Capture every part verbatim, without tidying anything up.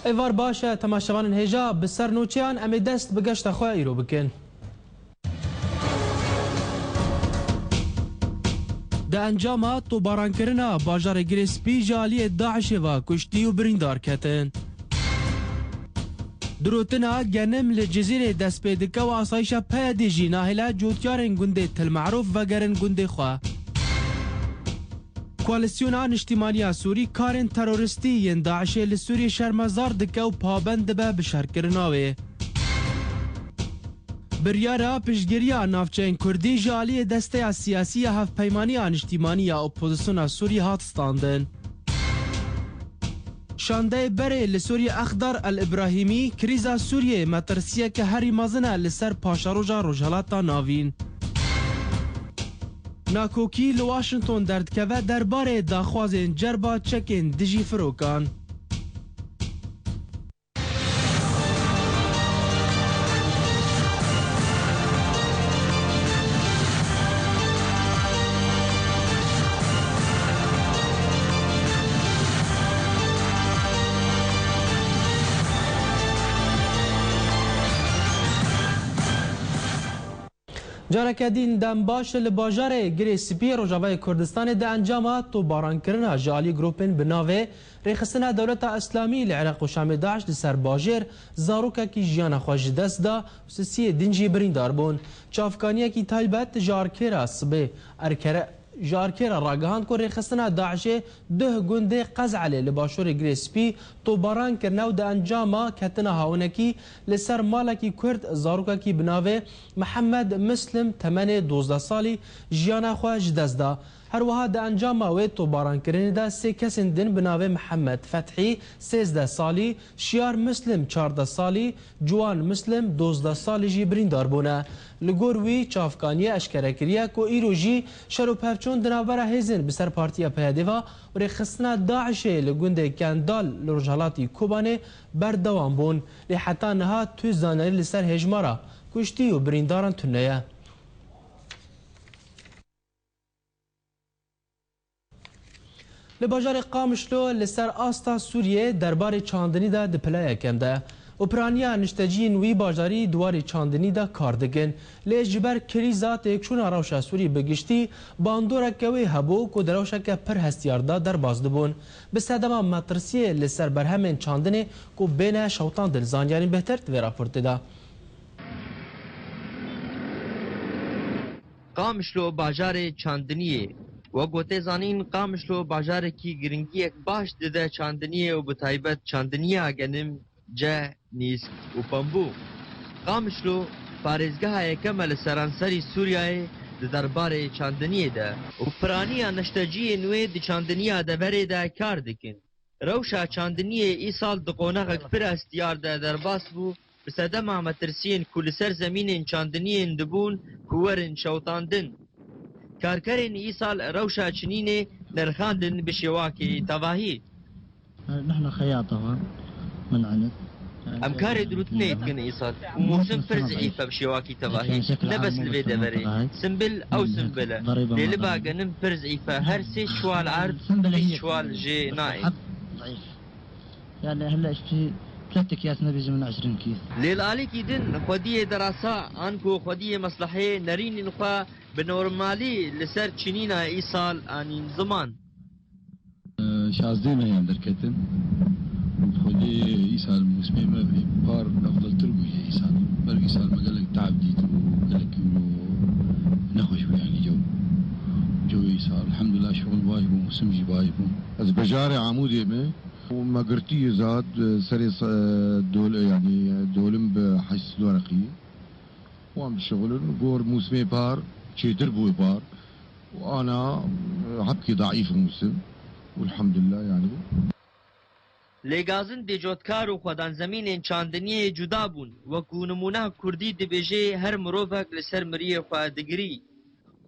Êvar baş e, temaşevanên hêja, bi ser nûçeyan em ê dest bi geşta xwe îro bikin. Di encama topbarankirina bajarê Girê Spî ji aliyê DAIŞê ve kuştî û birîndar ketin. Dirotina genim li Cizîrê dest pê dike û asayişa PYD'ê jî nahêle cotyarên gundê Til Merûf vegerin gundê xwe. Koalîsyona Niştîmaniya Sûrî karên teroristî yên DAIŞê li Sûriyê şermezar dike û pabend dibe bişerkirina wê. Biryara piştgiriya navçeyên Kurdî ji aliyê desteya siyasî ya Hevpeymaniya Niştîmanî ya Opozisyona Sûrî hat standin. Şandeyê berê li Sûriyê Exdar El Ibrahîmî, krîza Sûriyeyê metirsiyeke herî mezin e li ser paşeroja Rojhelata Navîn. Nakokî li Washington derdikeve derbarê daxwazên cerba çekên dijî firokan. Careke din dem baş. Li bajarê Girê Spî Rojavayê Kurdistanê di encama topbarankirina ji alî grûpên bi navê Rêxistina Dewleta Îslamî li Iraq û Şamê DAIŞ li ser bajêr zarokekî jiyana xwe ji dest da û sisiyê din jî birîndar bûn. Çavkaniyekî taybet ji Arkêra Sibê Erkere, ji Arkêra ragihand ku rêxistina DAIŞê duh gundê Qez'elê li başûrê Girê Spî topbaran kirine û di encama ketina hawinekî li ser malekî Kurd zarokekî bi navê Mihemed Muslim temenê dozdeh salî jiyana xwe ji dest da. Her wiha di encama wê topbarankirinê de sê kesên din bi navê Mihemed Fethî sêzdeh salî, Şiyar Muslim çardeh salî, Ciwan Muslim dozdeh salî jî birîndar bûne. Li gor wî çavkaniyê eşkere kiriye ku îro jî şer û pevçûn di navbera hêzên bi ser partiya PYD'ê ve û rêxistina DAIŞê li gundê Kendal li rojhelatî Kobanê berdewam bûn. Lê heta niha tu zanyarî li ser hêjmara kuştî û birîndaran tune ye. Li bajarê Qamişlo li ser asta Sûriyê derbarê çandinî de di pila yekem de ye û piraniya nişteciyên wî bajarî di warê çandinî de kar dikin. Lê ji ber krîza têkçûna rewşa Sûriyê bi giştî, bandoreke wê hebû ku di rewşeke pir hestiyar de derbas dibûn. Bi sedema metirsiyê li ser berhemên çandinê ku bêne şewtandin, zanyarên bêhtir di vê raportê de. Qamişlo bajarê çandiniyê. Wek ku tê zanîn, Qamişlo bajarekî giringiyek baş dide çandiniyê û bi taybet çandiniya genim, ceh, nîsk û pembû. Qamişlo parêzgeha yekem e li seranserî Sûriyeyê di derbarê çandiniyê de û piraniya neşteciyên wê di çandiniya deverê de kar dikin. Rewşa çandiniyê îsal di qonexek pir hestiyar de derbas bû, bi sedema metirsiyên ku li ser zemînên çandiniyên dibûn ku werin şewtandin. Karkerên îsal rewşa çinînê nirxandin bi şêwakê tevahî. نحن خياطة هون من عنب. Em karê dirûtinê dikin îsal û mûsim pir zîf e bi şêwakî tevahî. Ne bes li vê deverê. Simbil ew simbil e. Lê li ba genim pir zîf e. Her sê çuwal erd, bîst çuwal jê nayê. ضعيف. يعني هلا اشتري ثلاث اكياس نبيذ من عشرين كيس. Lê li alîkî din xwediyê derasa an ku xwediyê meslehê nerînên xwe bi normalî li ser çinîna îsal anîn ziman. Şazdeh mehiyan derketin. Xwedê îsal mûsimê me vê par efdaltir bû ji îsal. Ber îsal me gelek teab dît û gelek wilo nexweş bû, yanî cew. Cewê îsal, elhamdulillah, şixul baş bû, mûsim jî baş bû. Ez bajarê Amûdê me û me girtiye zat, e, serê se-, e, dol-, e, yanî, e, dolim bi heşt sed wereqî. Wan dişixulin, gor mûsimê par çêtir bû par. Û ana, e, hebkî daîf mûsim. Û elhamdulillah, yanî. Lê gazindê cotkar û xwedanzemînên çandiniyê cuda bûn. Wekû nimûne kurdî dibêje, her mirovek li ser miriyê xwe digirî.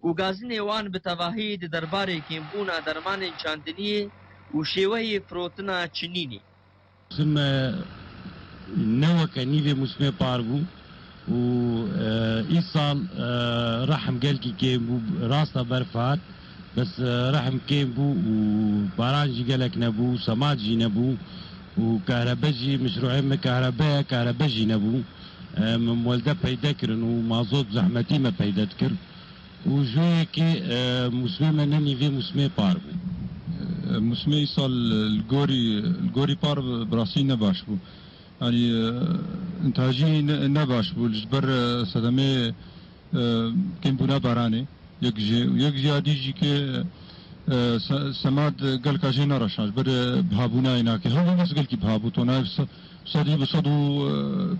Û gazinê wan bi tevahî di derbarê kêmbûna dermanên çandiniyê û şêweyê firotina çinînê. Mûsim, e, ne weke nîvê mûsimê par bû û, e, îsal, e, rehm gelkî kêm bû, rasta berf hat, bes, e, rehm kêm bû û baran jî gelek nebû, semad jî nebû. û kahrebe jî, mişrûê me kahrebe ye, kahrebe jî nebû. E, min welde peyde kirin û mazot zehmetî me peyde dikir. Û ji wê yekê, e, mûsimê me ne nîvê mûsimê par bû. E, mûsimê îsal li gorî, li gorî par bi rastî ne baş bû. Yanî, e, intajî ne, ne baş bû. Ji ber, e, sedemê, e, kêmbûna baranê. Yek jê, yek jî ya dî jî ke, e, se-, semad gelka jê nereşan. Ji ber, e, bihabûna înakê. Hemû kes gelkî bihabû. Tona se-, sedî bi sed û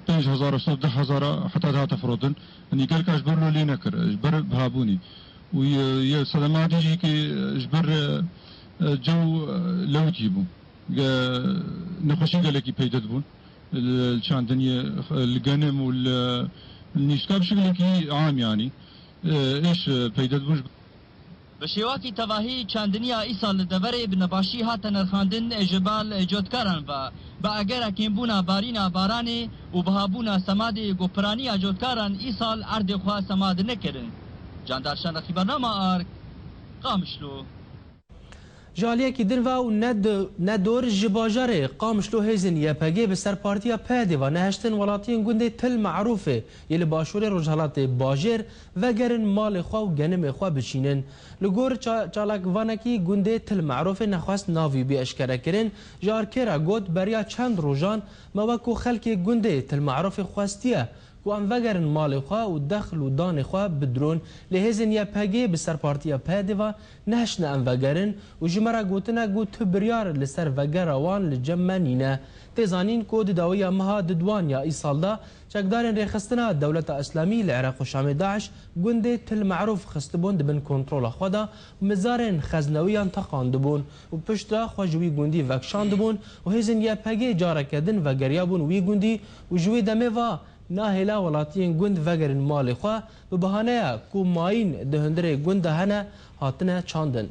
pênc hezar, sed û deh hezar heta dihate firotin. Yanî gelka ji ber lo lê nekir, ji ber bihabûnî. Û ye, ye sedema dî jî ke ji ber, e, e, cew, e, lewitî bû. Ge-, nexweşî gelekî peyde dibûn. Li çandiniyê, li genim û li nîşka bi şekilekî am yanî, e, êş, e, peyde dibûn. Bi şêwakî tevahî çandiniya îsal li deverê bi nebaşî hate nirxandin ji bal cotkaran ve. Bi agera kêmbûna barîna baranê û bihabûna semadê ku piraniya cotkaran îsal erdê xwe semad nekirin. Candar Şenrexî, Bernama Ark, Qamişlo. Ji aliyekî din ve û ne do-, ne dor ji bajarê Qamişlo hêzên Y P G bi ser partiya P Y D'ê ve nehiştin welatiyên gundê Til Merûfê yê li başûrê rojhilatê bajêr vegerin malê xwe û genimê xwe biçînin. Li gor ça-, çalakvanekî gundê Til Merûfê nexwest navî bî eşkerekirin, ji Arkê re got, beriya çend rojan me wek ku xelkê gundê Til Merûfê xwestiye ku em vegerin malê xwe û dexl û danê xwe bidron, lê hêzên Y P G bi ser partiya P Y D ve nehiştine em vegerin û ji me re gotine ku tu biryar li ser vegera wan li cem me nîne. Tê zanîn ku di dawiya meha Didwan ya îsal de çekdarên rêxistina Dewleta Îslamî li Iraq û Şamê DAIŞ gundê Til Merûf xistibûn di bin kontrola xwe de û mizarên xeznewiyan teqandibûn û piştre xwe ji wî gundî vekişandibûn û hêzên Y P G careke din vegeriyabûn wî gundî û ji wê demê ve nahêle welatiyên gund vegerin malê xwe, bi bahaneya ku mayîn di hundirê gund de hene, hatine çandin.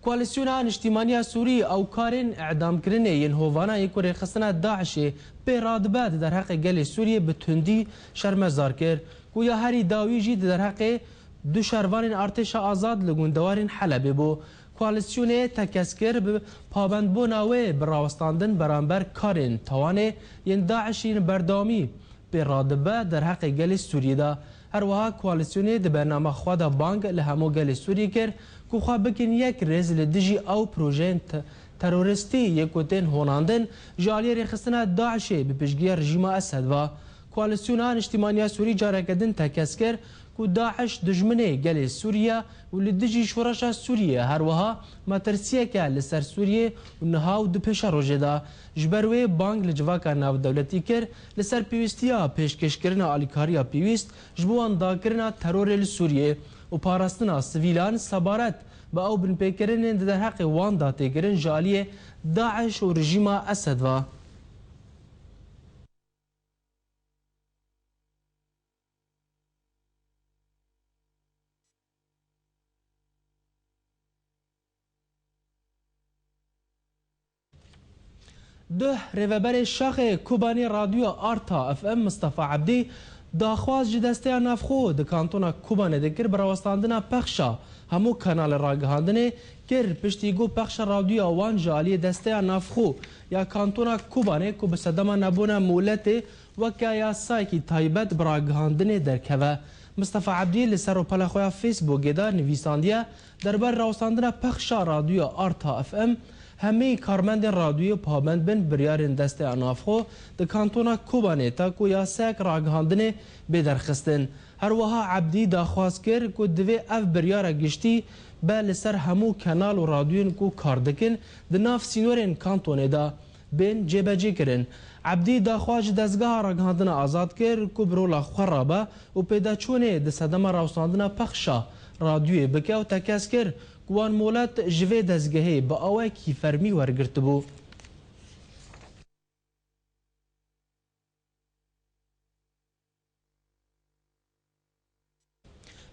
Koalîsyona Niştîmaniya Sûrî ew karên îdamkirinê yên hovana yê ku rêxistina DAIŞê pê radibe di derheqê gelê Sûriyê bi tundî şermezar kir, ku ya herî dawî jî di derheqê du şervanên artêşa azad li gundewarên Helebê bû. Koalîsyonê tekez kir bi pabendbûna wê bi rawestandin beramber karên tawanê yên DAIŞ yên berdewamî pê radibe derheqê gelê Sûriyê de. Her wiha koalîsyonê di bernama xwe de bang li hemû gelê Sûriyê kir ku xwe bikin yek rêz li dijî ew projeyên te-, terorîstî yê ku tên honandin ji aliyê rêxistina DAIŞê bi piştgiriya rejîma Esed ve. Koalîsyona Niştîmaniya Sûrî careke din tekez kir ku DAIŞ dijminê gelê Sûrî ye û li dijî şoreşa Sûriyê, her wiha metirsiyeke li ser Sûriyê û niha û di pêşerojê de. Ji ber wê bang li civaka navdewletî kir li ser pêwîstiya pêşkêşkirina alîkariya pêwîst ji bo wendakirina terorê li Sûriyê û parastina sivîlan sebaret bi ew binpêkirinên di derheqê wan de tê kirin ji aliyê DAIŞ û rejîma Esed ve. Duh rêveberê şaxê Kobanê Radyoya Arta F M Mistefa Ebdî daxwaz ji desteya navxwe di kantona Kobanê de kir bi rawestandina pexşa hemû kanalê ragihandinê kir, piştî ku pexşa radyoya wan ji aliyê desteya navxwe ya kantona Kobanê ku bi sedema nebûna moletê weke yasayekî taybet bi ragihandinê derkeve. Mistefa Ebdî li ser rûpela xwe ya Facebookê de nivîsandiye, derbarê rawestandina pexşa radyoya Arta F M, hemî karmendên radyoyê pabend bin biryarên desteya navxwe di kantona Kobanê ta ku yasayek ragihandinê bê derxistin. Her wiha Ebdî daxwaz kir ku divê ev biryara giştî be li ser hemû kenal û radyoyên ku kar dikin di nav sînorên kantonê de bên cêbecêkirin. Ebdî daxwaz ji dezgeha ragihandina azad kir ku bi rola xwe rabe û pêdaçûnê di sedema rawestandina pexşa radyoyê bike û tekez kir ku wan molet ji vê dezgehê bi awayekî fermî wergirtibû.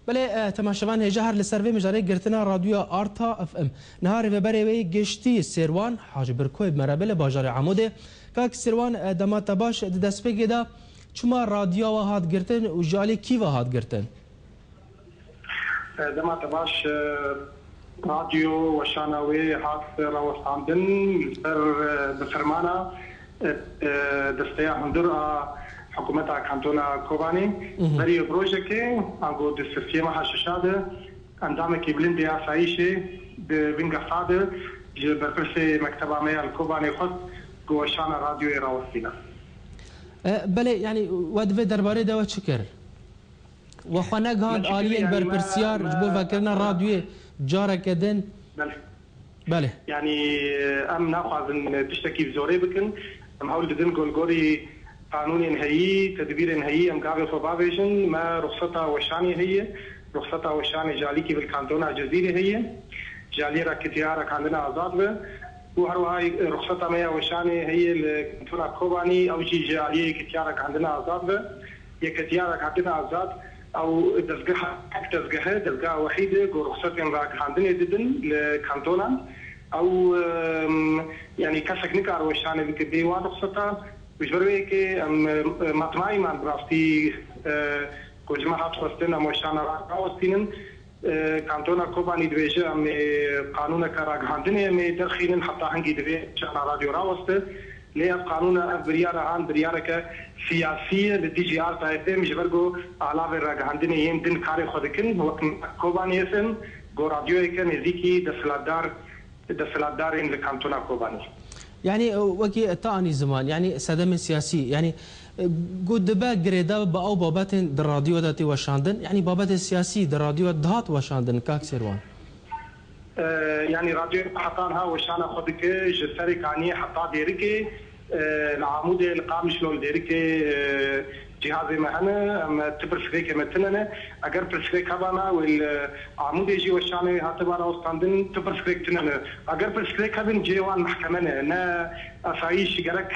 Belê, e, temaşevan hêja her li ser vê mijarê girtina Radyoya Arta F M. Niha rêveberê wê giştî Sêrwan Hacı Birkoy bi me re be li bajarê Amûdê. Kak Sêrwan, e, dema te baş, di destpêkê de çima radyoya we hat girtin û ji alî kî ve hat girtin? Dema te baş, e, radyo weşana wê hat rawestandin li ser, e, bi fermana, e, e, desteya hundir a hikûmeta kantona Kobanê. Mhm. Berî rojekê, ango di sisiyê meha şişa de, endamekî bilind ê asayîşê di vingefta de ji berpirsê mekteba me ya li Kobanê xwest ku weşana radyoyê rawestîne. E, belê, yanî we di vê derbarê de we çi kir? We xwe negihand aliyên berpirsyar ji bo vekirina radyoyê careke din? Belê. Belê. Yanî, em naxwazin tiştekî bi zorê bikin. Em hewl didin ku li gorî qanûnên heyî, tedbîrên heyî em gavê xwe bavêjin. Me ruxseta weşanê heye. Ruxseta weşanê ji alîkî bi li kantona Cizîrê heye. Ji aliyê re kitiya ragihandina azad be. Û her wiha ruxseta me ya weşanê heye li kantona Kobanî, ew jî ji aliyê kitiya ragihandina azad be. Yekitiya ragihandina azad, ew dezgeha, tek dezgeh e, dezgeha wehîd e ku ruxsetên ragihandinê didin li kantonan. Ew, em, yanî kesek nikare weşanê bike bê wan ruxsetan. Ji ber wê yekê em, em, matmayî man bi rastî, e, ku ji me hat xwestin em weşana rawestînin. E, Kantona Kobanî dibêje, em ê qanûneke ragihandinê em ê derxînin, heta hingî divê şana radyo raweste. Lê ev qanûna, ev biryara han biryareke siyasî ye li dijî Arta F M, ji ber ku alavên ragihandinê yên din karê xwe dikin, wek Kobanî F M, ku radyoyeke nêzîkî desthilatdar, desthilatdarên li Kantona Kobanî. Yanî, e, wekî te anî ziman, yanî sedemên siyasî, yanî, e, ku dibe girêdayî bi ew babetên di radyo de tê weşandin, yanî babetên siyasî di radyo dihat weşandin, kak Sêrwan? E, yanî radyo heta niha weşana xwe dike ji Serê Kaniyê heta Dêrikê, e, li Amûdê, li Qamişlo, li Dêrikê, e, cihazê me hene, em, tu pirsgirêkê me tune ne. Eger pirsgirêk hebana, wê li Amûdê jî weşanê hatibana rawestandin, tu pirsgirêk tune ne. Eger pirsgirêk hebin, cihê wan mehkeme ne, ne asayîş gerek,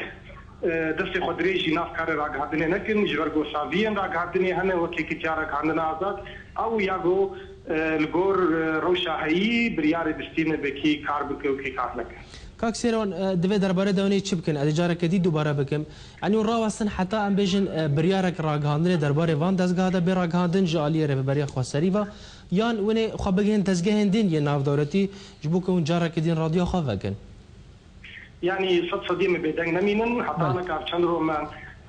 e, destê xwe dirêjî nav karê ragihandinê nekin, ji ber ku saviyên ragihandinê hene, wekî kitiya ragihandina azad, ew ya ku, e, li gor, e, rewşa heyî biryarê distîne be kî kar bike û kî kar neke. Kak Sêrwan, e, di vê derbarê de hûn ê çi bikin? Ez ê careke dî dubare bikim. Yanî hûn rawestin heta em bêjin, e, biryarek ragihandinê derbarê van dezgeha de bê ragihandin ji aliyê Rêveberiya Xweserî ve, yan hûn ê xwe bigihên dezgehên din yên navdewletî ji bo ku hûn careke din radyoya xwe vekin? Yanî sed sedî em ê bêdeng nemînin. Heta Belê. Nika ev çend roj me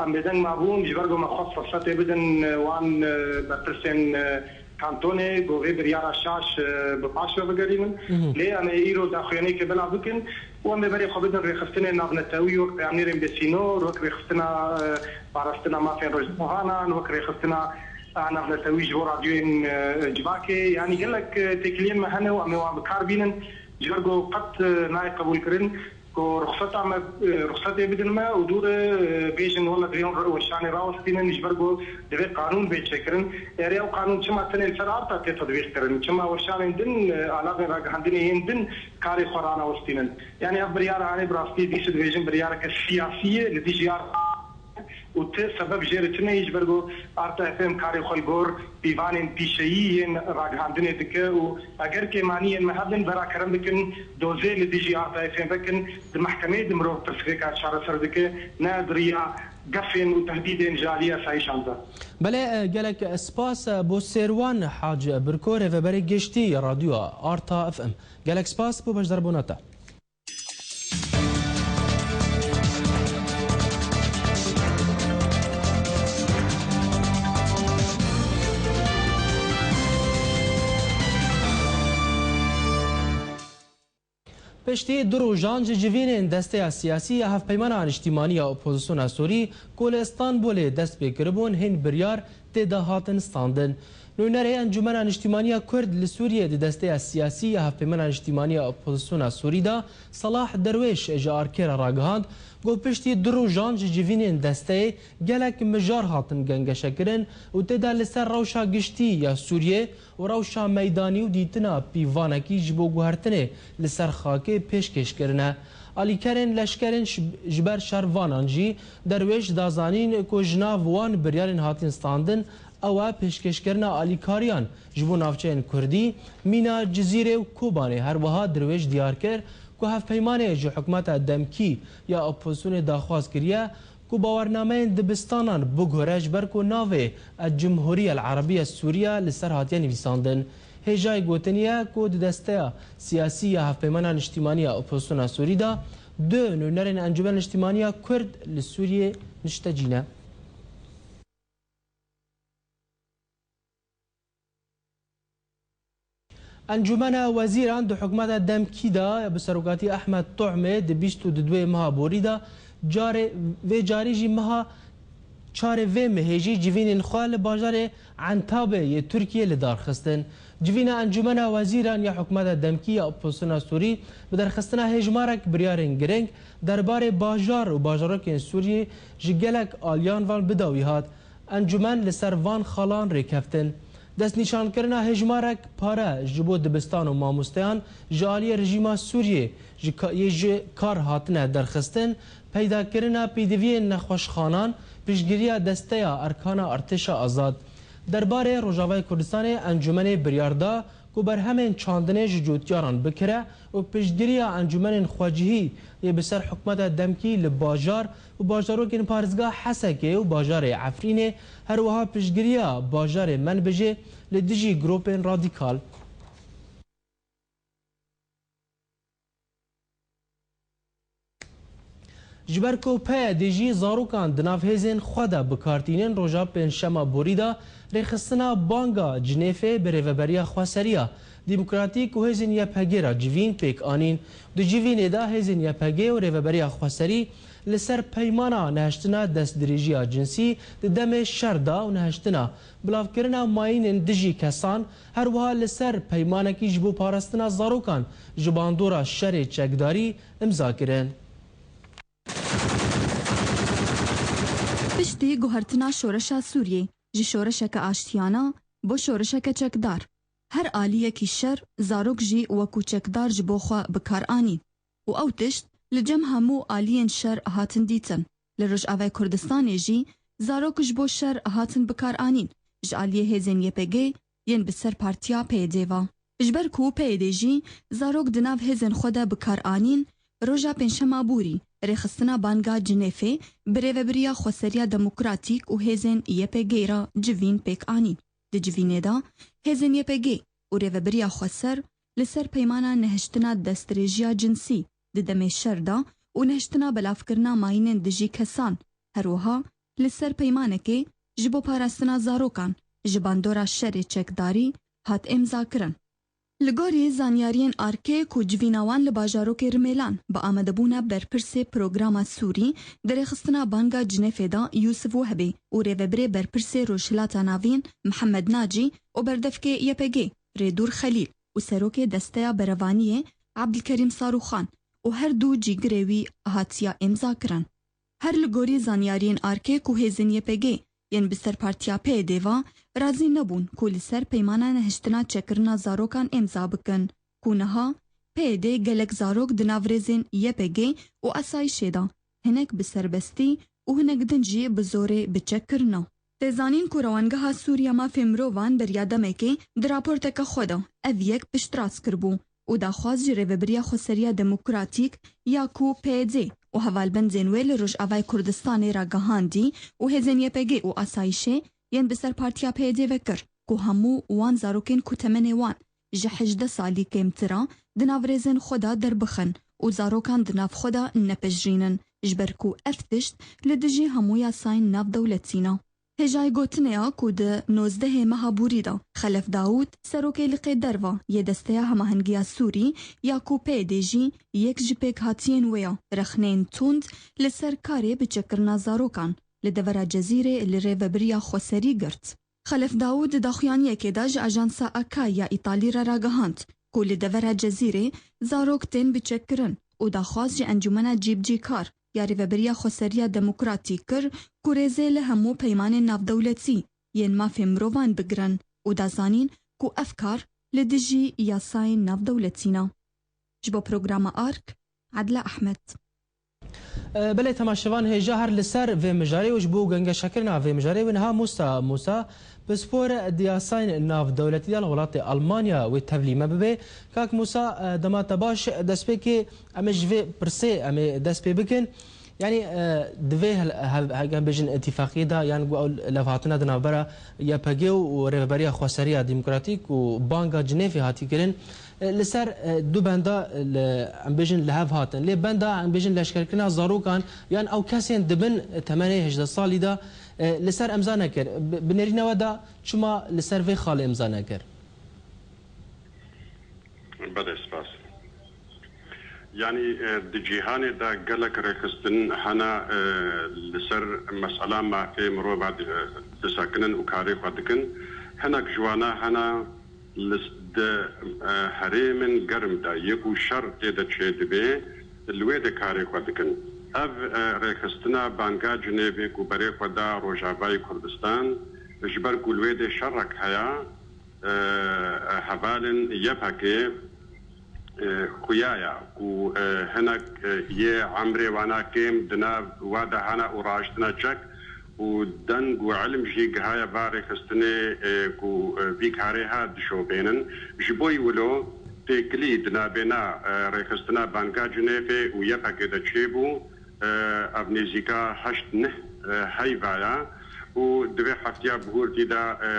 em bêdeng mabûn, ji ber ku me xwest firsetê bidin, e, wan, e, berpirsên, e, kantonê, ku vê biryara şaş, e, bi paş ve bigerînin. Mhm. Lê em ê îro daxuyaniyekê belav bikin û em ê berê xwe bidin rêxistinên navnetewî, wek peyamnêrên bêsînor, wek rêxistina, e, parastina mafên rojnamevanan, wek rêxistina, e, navnetewî ji bo radyoyên, e, civakê. Yanî gelek, e, têkiliyên me hene û em ê wan bi kar bînin. Ji ber ku qet, e, nayê qebûlkirin ku ruxseta me, e, ruxsetê bidin me û dû re, e, bêjin, wela divê hûn weşanê rawestînin, ji ber ku divê qanûn bê çêkirin. Erê, ew qanûn çima tenê li ser Arta tê tedbîqkirin? Çima weşanên din, e, alavên ragihandinê yên din karê xwe ranawestînin? Yanî ev biryara hanê bi rastî dîse dibêjin biryareke siyasî ye li dijî Arta û ti sebeb jê re tune ye, ji ber ku Arta F M karê xwe li gor pîvanên pîşeyî yên ragihandinê dike û eger kêmaniyên me hebin, vera kerem bikin dozê li dijî Arta F M vekin, di mehkemeyê de mirov pirsgirêka çareser dike, ne di riya gefên û tehdîdên ji aliyê asayîşan de. Belê, e, gelek spas, e, bo Sêrwan Hac Birko, rêveberê giştî ya Radyoya Arta F M. Gelek spas bo beşdarbûna te. Piştî du rojan ji civînên Desteya Siyasî ya Hevpeymana Niştîmanî ya Opozisyona Sûrî ku li Îstanbulê dest pê kiribûn, hîn biryar tê de hatin standin. Nûnerê Encûmena Niştîmanî ya Kurd li Sûriyê di Desteya Siyasî ya Hevpeymana Niştîmanî ya Opozisyona Sûrî de Salah Derwêş ji Arkê re ragihand, got piştî du rojan ji civînên desteyê gelek mijar hatin gengeşekirin û tê de li ser rewşa giştî ya Sûriyê û rewşa meydanî û dîtina pîvanekî ji bo guhertinê li ser xakê pêşkêş kirine. Alîkerên leşkerên ji, ji ber şervanan jî Derwêş da zanîn ku ji nav wan biryarên hatin standin, ew e pêşkêşkirina alîkariyan ji bo navçeyên Kurdî, mîna Cizîrê û Kobanê. Her wiha Derwêş diyar kir ku hevpeymanê ji hikûmeta demkî ya opozisyonê daxwaz kiriye ku bawernameyên dibistanan biguhere, ji ber ku navê El Cumhuriye El Arabiye Sûriye li ser hatiye nivîsandin. Hêjayî gotinî ye ku di desteya siyasî ya Hevpeymana Niştîmanî ya Opozisyona Sûrî de du nûnerên Encûmena Niştîmanî ya Kurd li Sûriyê niştecî ne. Encûmena Wezîran di hikûmeta demkî de bi serokatî Ehmed Tuhmê di bîst û duduwê meha borî de carê vê carî jî meha çarê vê mehê jî civînên xwe li bajarê Entabê yê Tirkiyê li dar xistin. Civîna Encûmena Wezîran ya hikûmeta demkî ya Opozisyona Sûrî bi derxistina hêjmarek biryarên girîng derbarê bajar û bajarokên Sûriyê ji gelek aliyan ve bi dawî hat. Encûmen li ser van xalan rêkeftin. Destnîşankirina hêjmarek pare ji bo dibistan û mamosteyan ji aliyê rejîma Sûriyê ji ka-, yê ji kar hatine derxistin, peydakirina pêdiviyên nexweşxanan, piştgiriya desteya Erkana Artêşa Azad. Derbarê Rojavayê Kurdistanê encûmenê biryar da ku berhemên çandinê ji cotiyaran bikire û piştgiriya encûmenên xwecihî yê bi ser hikûmeta demkî li bajar û bajarokên parêzgeha Hesekê û bajarê Efrînê, her wiha piştgiriya bajarê Menbijê li dijî grûpên radîkal. Ji ber ku P Y D jî zarokan di nav hêzên xwe de bi kar tînin, roja pêncşema borî de rêxistina banga Cinêfê bi Rêveberiya Xweseriya Demokratîk û hêzên Y P G re civîn pêk anîn. Di civînê de hêzên Y P G û Rêveberiya Xweserî li ser peymana nehiştina destdirêjiya cinsî di demê şer de û nehiştina bilavkirina mayînên dijî kesan, her wiha li ser peymanekî ji bo parastina zarokan ji bandora şerê çekdarî imza kirin. Piştî guhertina şoreşa Sûriyê ji şoreşeke aştiyane bo şoreşeke çekdar, her aliyekî şer zarok jî wekû çekdar ji bo xwe bi kar anî û ew tişt li cem hemû aliyên şer hatin dîtin. Li Rojavayê Kurdistanê jî zarok ji bo şer hatin bi kar anîn ji aliyê hêzên Y P G yên bi ser partiya P Y D ve. Ji ber ku P Y D jî zarok di nav hêzên xwe de bi kar anîn, roja pêncşema borî rêxistina banga Cinêfê bi Rêvebiriya Xweseriya Demokratîk û hêzên Y P G re civîn pêk anî. Di civînê de hêzên Y P G û Rêvebiriya Xweser li ser peymana nehiştina destdirêjiya cinsî di demê şer de û nehiştina belavkirina mayînên dijî kesan, her wiha li ser peymanekê ji bo parastina zarokan ji bandora şerê çekdarî hat îmzakirin. Li gorî zanyariyên arkê ku civîna wan li bajarokê Rimêlan bi amadebûna berpirsê programa Sûrî di rêxistina banga Cinêfê de Yûsif Wehbî û rêvebirê berpirsê Rojhilata Navîn Mihemed Nacî û berdevkê Y P G Rêdûr Xelîl û serokê Desteya Berevaniyê Ebdilkerîm Sarûxan û her du cîgirê wî hatiye îmzakirin. Her li gorî zanyariyên arkê ku hêzên Y P G yên bi ser partiya P Y D ve razî nebûn ku li ser peymana nehiştina çekkirina zarokan îmza bikin, ku niha P Y D gelek zarok di nav rêzên Y P G û asayişê de, hinek bi serbestî û hinek din jî bi zorê bi çek kirine. Tê zanîn ku Rewangeha Sûriya Mafê Mirovan beriya demekê di raporteke xwe de ev yek piştrast kiribû û daxwaz ji Rêvebiriya Xweseriya Demokratîk ya ku P Y D û hevalbendên wê li Rojavayê Kurdistanê ragihandî û hêzên Y P G û asayişê yên bi ser partiya P Y D ve kir ku hemû wan zarokên ku temenê wan ji hejdeh salî kêmtir e, di nav rêzên xwe de derbixin û zarokan di nav xwe de nepejirînin, ji ber ku ev tişt li dijî hemû yasayên navdewletî ne. Hêjayî gotinê ya ku di nozdehê meha Borî de Xelef Dawûd, serokê liqê derve yê Desteya Hemahengiya Sûrî ya ku P Y D jî yek ji pêkhatiyên wê ye, rexneyên tund li ser karê bi çekkirina zarokan li devera Cezîrê li Rêvebiriya Xweserî girt. Xelef Dawûd di daxuyaniyekê de ji ajansa Akai ya Îtalî re ragihand ku li devera Cezîrê zarok tên biçekkirin û daxwaz ji Encûmena Cîbicîkar ya Rêvebiriya Xweseriya Demokratîk kir ku rêzê li hemû peymanên navdewletî yên mafê mirovan bigirin û da zanîn ku ev kar li dijî yasayên navdewletî ne. Ji bo programa Ark, Edla Ehmed. E, belê temaşevan hêja her li ser vê mijarê û ji bo gengeşekirina vê mijarê wê niha Musa Musa, pispor di yasayên navdewletî de li welatê Almanya wê tevlî me bibe. Kak Musa, e, dema te baş, destpêkê em ê ji vê pirsê em ê dest pê bikin. Yanî, e, divê hel-, hev-, hev-, em bêjin îtîfaqiyê de, yan ku ew levhatina di navbera Y P G û Rêveberiya Xweseriya Demokratîk û Banga Cinêvê hatî kirin, e, li ser, e, du benda, e, li, em bêjin li hev hatin. Lê benda, em bêjin leşkerkirina zarokan yan ew kesên di bin temenê hejdeh salî de, e, li ser emza nekir. Bi, bi nêrîna we de çima li ser vê xalê emza nekir? Belê, spas. Yanî, e, di cîhanê de gelek rêxistin hene, e, li ser mesela mafê mirova di-, disekinin û karê xwe dikin. Hinek ji wana hene li s-, di, e, herêmin germ de yê ku şer tê de çêdibe, li wê de karê xwe dikin. Ev, e, rêxistina Banga Cinêvê ku berê xwe da Rojavayê Kurdistan, ji ber ku li wê de şerek heye, e, hevalên Y P G, e, xuya ya ku, e, hinek, e, yê emrê wana kêm di nav wa de hene û raştine çek û deng û ilm jî gihaye va rêxistinê, e, ku, e, vî karê ha dişopênin. Ji bo wilo têkilî di navbêna, e, rêxistina Banga Cinêvê û Y P G de çêbû. E, ev nêzîka heşt neh, e, heyva ya û di vê heftiya bihurtî de, e,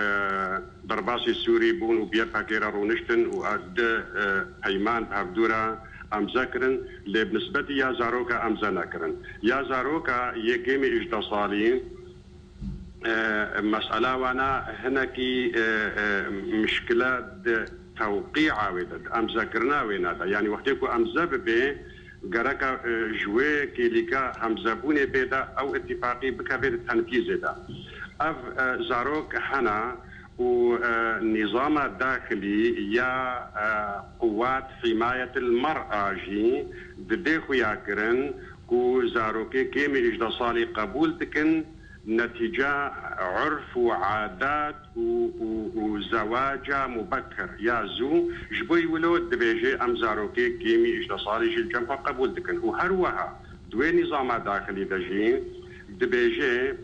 derbasî Sûrî bûn û bi Y P G re rûniştin û, e, di, e, peyman bi hevdû re emze kirin, lê bi nisbetî ya zaroka emze nekirin. Ya zaroka yê kêmî hejdeh salî, e, mesela wana hinekî, e, e, mişkile di tewqîa wê de, di emzekirina wêna de. Yanî wextê ku emze bibe, gereka, e, ji wê kêlîka hemzebûnê pê de ew îtîfaqî bikeve di tenfîzê de. Ev, e, zarok hene û, e, nîzama daxilî ya, e, Quwat Himayetil Mer'a jî didê xuya kirin ku zarokê kêmî hejdeh salî qebûl dikin, netîca urf û adat û, û, û zewaca mubekir ya zû, ji bo wilo dibêje em zarokê kêmî hejdeh salî jî li cem xwe qebûl dikin. Û her wiha di wê nîzama daxilî de jî dibêje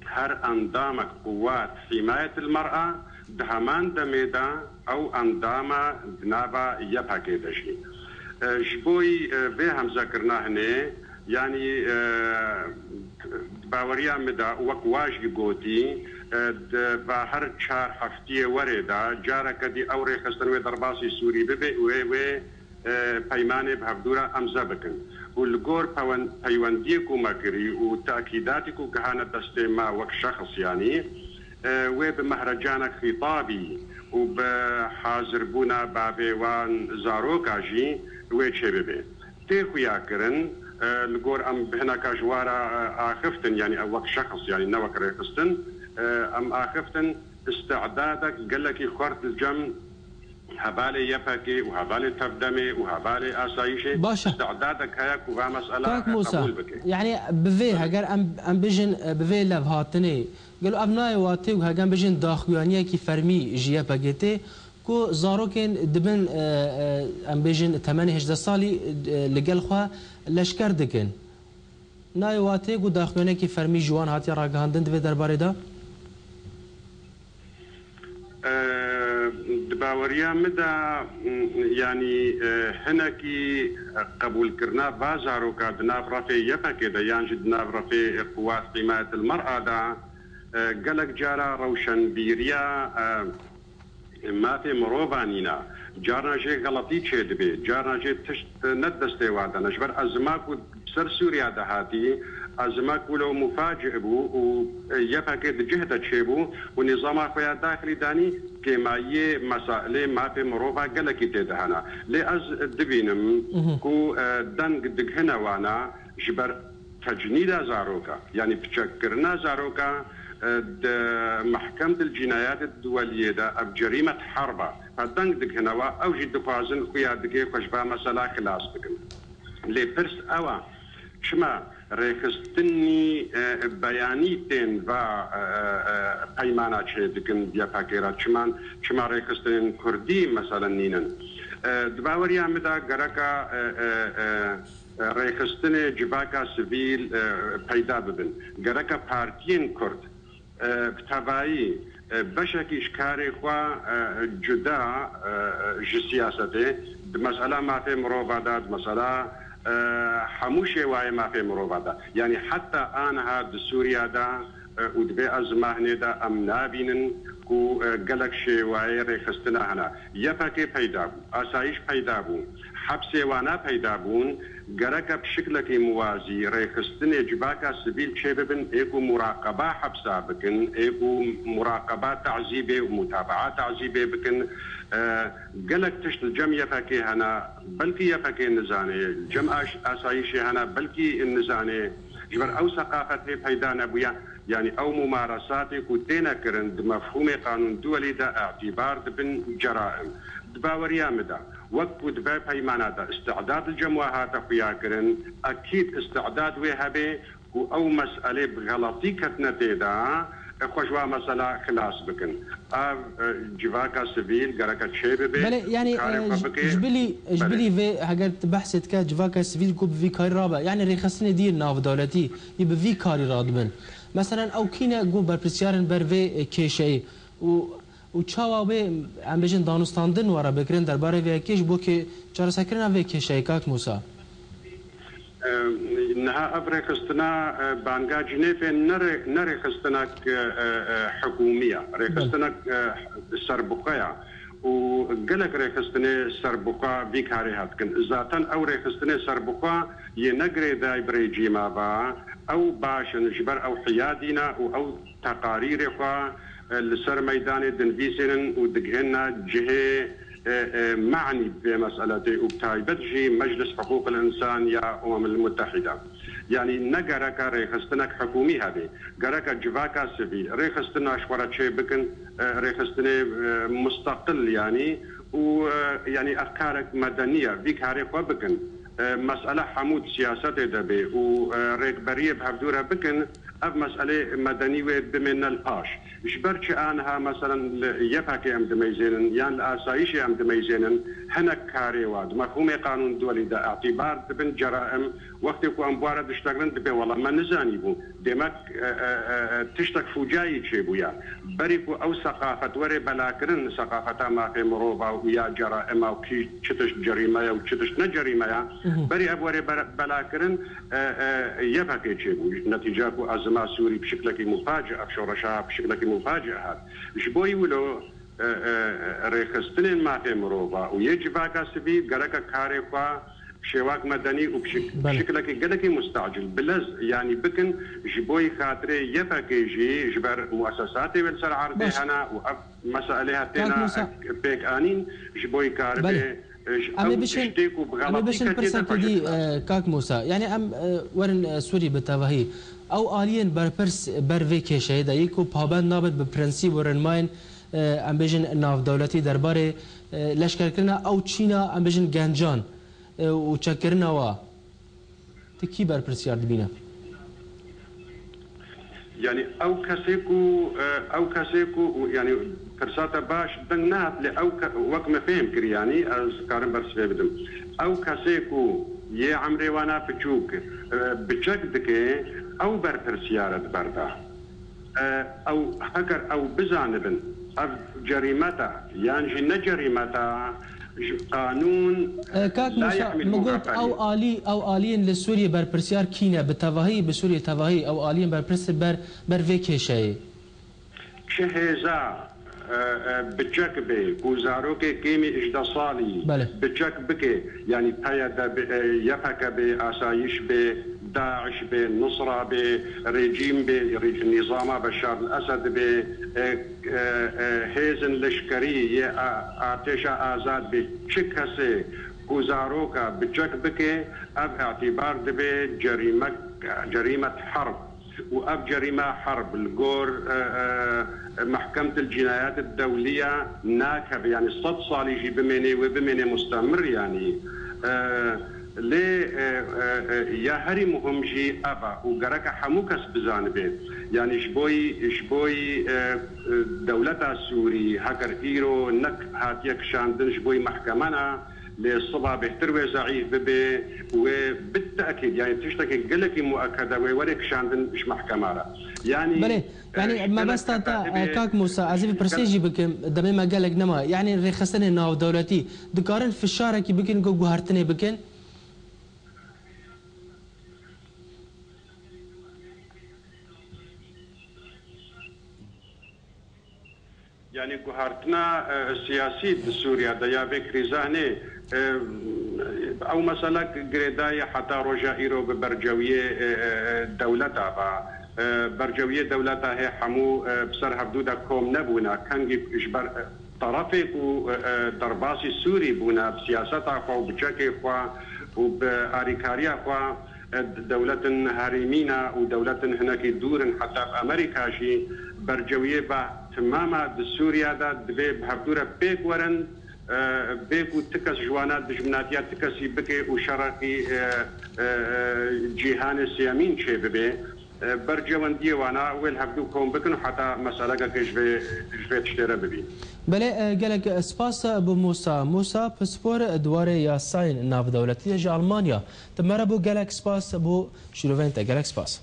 her endamek Quwat Himayetil Mer'a di heman demê de ew endama di nava Y P G de jî. E, ji bo, e, vê hemzekirina hinê, yanî, e, baweriya min de, wek wa jî gotî, e, di va her çar heftiyê werê de careke dî ew rêxistin wê derbasî Sûrî bibe û wê, wê, e, peymanê bi hevdû re emze bikin. Û li gor pewen-, peywendiyê ku me kirî û tekîdatî ku gihane destê me wek şexs, yanî, e, wê bi mehrecanek xîtabî û bi hazirbûna bavê wan zaroka jî wê çêbibe. Tê xuya kirin, e, li gor em bi hineka ji wa re, e, axiftin, yanî ew wek şexs, yanî ne wek rêxistin, e, em axiftin, îstidadek gelekî xurt li cem hevalê Y P G û hevalê Tevdemê û hevalê Asayîşê Baş e. îstidadek heye ku va mesela Kak Musa, qebûl bike. Yanî bi vê, Belê. heger em, em bijin, e, bi vê levhatinê, gelo ev nayê watê û heger em bijin daxuyaniyekî fermî ji Y P G tê, ku zarokên dibin, e, e, em bêjin temenê hejdeh salî, e, li gel xwe leşker dikin. Nayê watê ku daxuyanekî fermî ji wan hatiye ragihandin di vê derbarê de? E, di baweriya min de, m, yanî, e, hinekî qebûlkirina va zaroka di nav refê Y P G de yan jî di nav refê Quwat Himayetil Mer'a de, e, gelek cara rewşenbîriya, e, mafê mirova nîne. Carna jê xeletî çêdibe, carna jê tişt ne destê wan de ne. Ji ber ezima ku ser Sûriya de hatî, ezima ku lo mufaci bû û Y P G di cih de çêbû û nîzama xwe ya daxilî danî, kêmayiyê mesailê mafê mirova gelekî tê de hene. Lê ez dibînim Mhm. ku, e, deng dighine wana ji ber tecnîda zaroka, yanî piçekkirina zaroka, e, di Mehkemetil Cînayatê Duweliyê de ev cerîmet herb e. Deng dighine wa, ew jî dixwazin xuya digê xwe ji va mesela xilas bikin. Lê pirs ew e, çima rêxistinî, e, beyanî tên va, e, e, e, peymana çêdikin Y P G re? Çiman, çima rêxistinên kurdî, meselen, nînin? E, di baweriya min de gereka, e, e, e, e, rêxistinê civaka sivîl, e, peyda bibin. Gereka partiyên kurd, e, bi tevayî, e, beşekî ji karê xwe, e, cuda, e, ji siyasetê, di mesela mafê mirova de, di mesela, e, hemû şêwayê mafê mirova de. Yanî heta aniha di Sûriya de, e, û di vê ezmahnê de em nabînin ku, e, gelek şêwayê rêxistina hene. Y P G peyda bû, asayîş peyda bû, hepsê wana peyda bûn, gereke bi şiklekî muwazî rêxistinê civaka sivîl çêbibin, ê ku muraqeba hepsa bikin, ê ku muraqeba tazîbê û mutabaa tazîbê bikin. E, gelek tişt li cem Y P G hene, belkî Y P G nizane, cem aş-, asayîşê hene, belkî nizane, ji ber ew seqafetê peyda nebûye. Yanî ew mumaresatê ku têne kirin di mefhûmê qanûn duwelî de îtîbar dibin ceraim. Di baweriya min de, wek ku di vê peymana de îstidad li cem we hate xuya kirin, ekîd îstidad wê hebe ku ew meselê bi xeletî ketine tê de, xwe ji wa mesela xilas bikin. Ev, e, civaka sivîl gereke çêbibe, Belê, yanî, karê e, xwe ji, bike. Ji bilî, ji Belê. bilî vê, heger tu behsê dike, civaka sivîl ku bi vî karî rabe, yanî rêxistinê dî navdewletî yê bi vî karî radibin. Meselen, ew kî ne ku berpirsiyar in ber vê, e, kêşeyê û, û çawa wê, em bêjin, danûstandin were bikirin derbarê vê yekê ji bo kê-, çareserkirina vê kêşeyê, kak Mûsa? E, niha ev rêxistina, e, banga Cinêfê ne rê-, ne rêxistinek, e, e, e, hikûmî ye. Belê. Rêxistinek, e, serbixwe ye. Û gelek rêxistinê serbixwe vî karê hat dikin. Zaten ew rêxistinê serbixwe yê ne girêdayî bi rejîma ve, ew baş in, ji ber ew hiyadî ne û ew teqarîrê xwe, e, li ser meydanê dinivîsînin û digihêne cihê, e, e, me'nî bi vê meseletê û bi taybet jî Meclis Hiqûqil Însan ya Umemil Mutehîde. Yanî ne gereke rêxistinek hikûmî hebe, gereke civaka sivîl rêxistina ji xwe re çê bikin, e, rêxistinê, e, musteqil yanî û, e, yanî ev karek medenî ye, vî karê xwe bikin. E, mesele hemû di siyasetê de bê û, e, rêkberiyê bi hevdû re bikin, ev meselê medenî wê bimêne li paş. Ji ber çi aniha, meselen, li Y P G em dimeyzênin yan li asayîşê em dimeyzênin, hinek karê wa di mefhûmê qanûn duwelî de îtîbar dibin ceraim. Wextê ku em bi wa re diştegrin, dibê wela me nizanîbû. Demek, e, e, e, e, tiştek fûcayî çêbûye. Berî ku ew seqafet were belakirin, seqafeta mafê mirova û ya ceraima û kî çi tişt cerîme ye û çi tişt ne cerîme ye, Mhm. berî ev were bela-, belakirin, e, e, Y P G çêbû. Netîca ku ezima Sûrî bi şiklekî mufaci, ev şoreşa bi şiklekî mufaci hat. Ji bo wilo, e, e, rêxistinên mafê mirova û yê civaka sivîl gereke karê xwe bi şêwak medenî û bi şik-, Belê. şiklekî gelekî mustacil, bi lez, yanî bikin, ji bo xatirê Y P G jî, ji ber muesesatê wê li ser erdê Baş. hene û ev meselê Kak hatêne Musa. pêk anîn, ji bo karibe, Belê. e, ji Em ê ew bişin, tiştê ku bi em ê xeletî bişin ketiye pirsekê derxwe dî, jê bikin. e, kak Musa. Yanî em, e, werin, e, Sûrî bi tevahî. Ew aliyên berpirs ber vê kêşeyê de yê ku pabend nabin bi prensîp û rinmayên, e, em bêjin navdewletî derbarê, e, leşkerkirina ew çîna, em bêjin gencan, e, û çekkirina wa. Tu kî berpirsyar dibîne? Yanî ew kesê ku, e, ew kesê ku, yanî pirsa te baş deng nehat, lê ew ke-, wek me fêm kir, yanî ez karim bersivê bidim. Ew kesê ku yê emrê wana piçûk, e, biçek dike, ew berpirsyar e di ber de. E, ew, heger ew bizanibin, ev cerîmet e, yan jî ne cerîmet e, ji qanûn, E, kak la Musa, yehmîl min got, muxaferî. ew alî, ew aliyên li Sûriyê berpirsiyar kî ne? Bi tevahî, bi Sûriyê tevahî, ew aliyên berpirs ber, ber vê kêşeyê. Çi hêza, e, e, biçek bê, ku zarokê kêmî hejdeh salî Belê. biçek bike, yanî P Y D be, e, Y P G be, asayîş be, DAIŞ be, Nusra be, rejîm be, rejî-, nîzama Beşar el-Esed be, e, e, e, hêzên leşkerî yê a-, artêşa azad be, çi kesê ku zaroka biçek bike, ev îtîbar dibe cerîmek, cerîmet herb. Û ev cerîme herb li gor, e, e, Mehkemetil Cînayat Dewliye nakeve, yanî sed salî jî bimêne, wê bimêne mustemir, yanî. E, lê, e, e, e, ya herî muhim jî ev e û gereke hemû kes bizanibe. Yanî ji bo yî, ji bo yî, e, e, dewleta Sûrî, heger îro nek hatiye kişandin, ji bo yî mehkeme ne, lê siba bêhtir wê zeîf bibe, wê bi te'kîd, yanî tiştekî gelekî mueked e, wê were kişandin ji mehkema re. Yanî, Belê, e, yanî ji mebesta gelek te, te'kîdê e, kak Musa, ez ê vî pirsê jî bikim, demê me gelek nema. Yanî rêxistinên navdewletî dikarin fişarekî bikin ku guhertinê bikin? Yanî guhertina, e, siyasî di Sûriye de ya vê krîza hinê, e, ew mesele girêdayî heta roja îro bi bercewiyê, e, e, dewleta ve. E, bercewiyê dewleta hê hemû, e, bi ser hevdû de kom nebûne. Kengî ji ber, e, terefê ku, e, e, derbasî Sûrî bûne bi siyaseta xwe û bi çekê xwe û bi arîkariya xwe, e, dewletin herêmî ne û dewletin hinekî dûr in, heta bi Amerîka jî bercewiyê ve timama di Sûriye de divê bi hevdû re pêk werin, e, bê ku ti kes ji wana dijminatiya ti kesî bike û şerekî, e, e, e, cîhanê sêyemîn çêbibe. E, bercewendiyê wana wê li hevdû kom bikin û heta meselekeke ji vê, ji vê tiştê re bibî. Belê, e, gelek spas bo Musa. Musa, pispor di warê yasayên navdewletî de ji Almanya. Ti me re bû, gelek spas bo şîroveyên te. Gelek spas.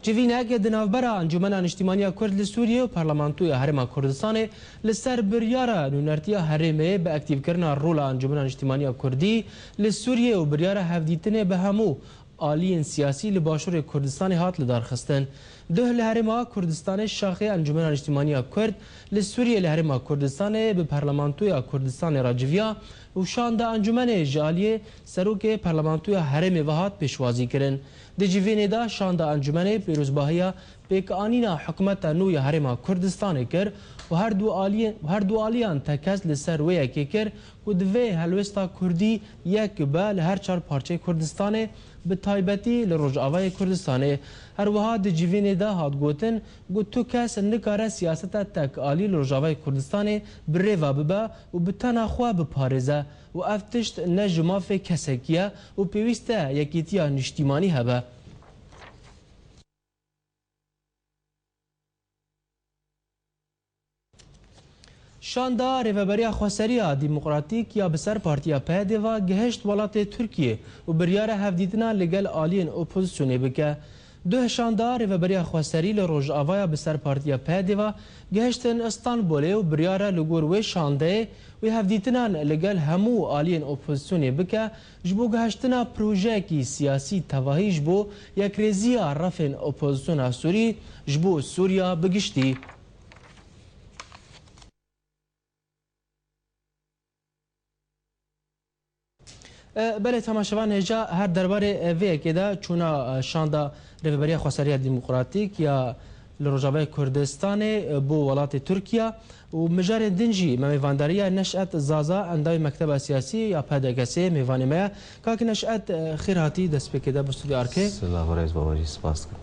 Civînek di navbera Encûmena Niştîmaniya Kurd li Sûriyê û Parlamentoya Herêma Kurdistanê li ser biryara nûnertiya herêmê bi aktîvkirina rola Encûmena Niştîmaniya Kurdî li Sûriyê û biryara hevdîtinê bi hemû aliyên siyasî li Başûrê Kurdistanê hat lidarxistin. Duh li Herêma Kurdistanê şaxê Encûmena Niştîmaniya Kurd li Sûriyê li Herêma Kurdistanê bi Parlamentoya Kurdistanê re civiya û şanda encûmenê ji aliyê Serokê Parlamentoya Herêmê ve hat pêşwazî kirin. Di civînê de şanda encûmenê pîrozbahiya pêkanîna hikûmeta nû ya Herêma Kurdistanê kir û her du aliyên, her du aliyan tekez li ser wê yekê kir ku divê helwêsta kurdî yek bibe li her çar parçeyê Kurdistanê, bi taybetî li Rojavayê Kurdistanê. Her wiha di civînê de hat gotin ku tu kes nikare siyaseta tek alî li Rojavayê Kurdistanê bi rê ve bibe û bi tena xwe biparêze û ev tişt ne ji mafê kesekî ye û pêwîst e yekîtiya niştîmanî hebe. Şanda Rêveberiya Xweserî ya Demokratîk ya bi ser Partiya P D ve gihişt welatê Tirkiyê û biryare hevdîtina li gel aliyên opozisyonê bike. Duh şanda Rêveberiya Xweserî li Rojavaya bi ser Partiya P D ve gihiştin Stenbolê û biryare li gor wê şandeyê wê hevdîtinan li gel hemû aliyên opozisyonê bike, ji bo gihiştina projeyekî siyasî tevahî ji bo yekrêziya refên opozisyona Sûrî, ji bo Sûriya bi giştî. E, belê, temaşevan hêja her derbarê, e, vê yekê de çûna, e, şanda Rêveberiya Xweseriya Demokratîk ya li Rojavayê Kurdistanê, e, bo welatê Tirkiye û mijarên din jî me mêvandariya Neşet Zaza, endamê Mekteba Siyasî ya P D K S'ê mêvanê me ye. Kak Neşet, e, xêr hatî destpêkê de bi stûdyoya Arkê. Silav û rêz babajî, spas dikim.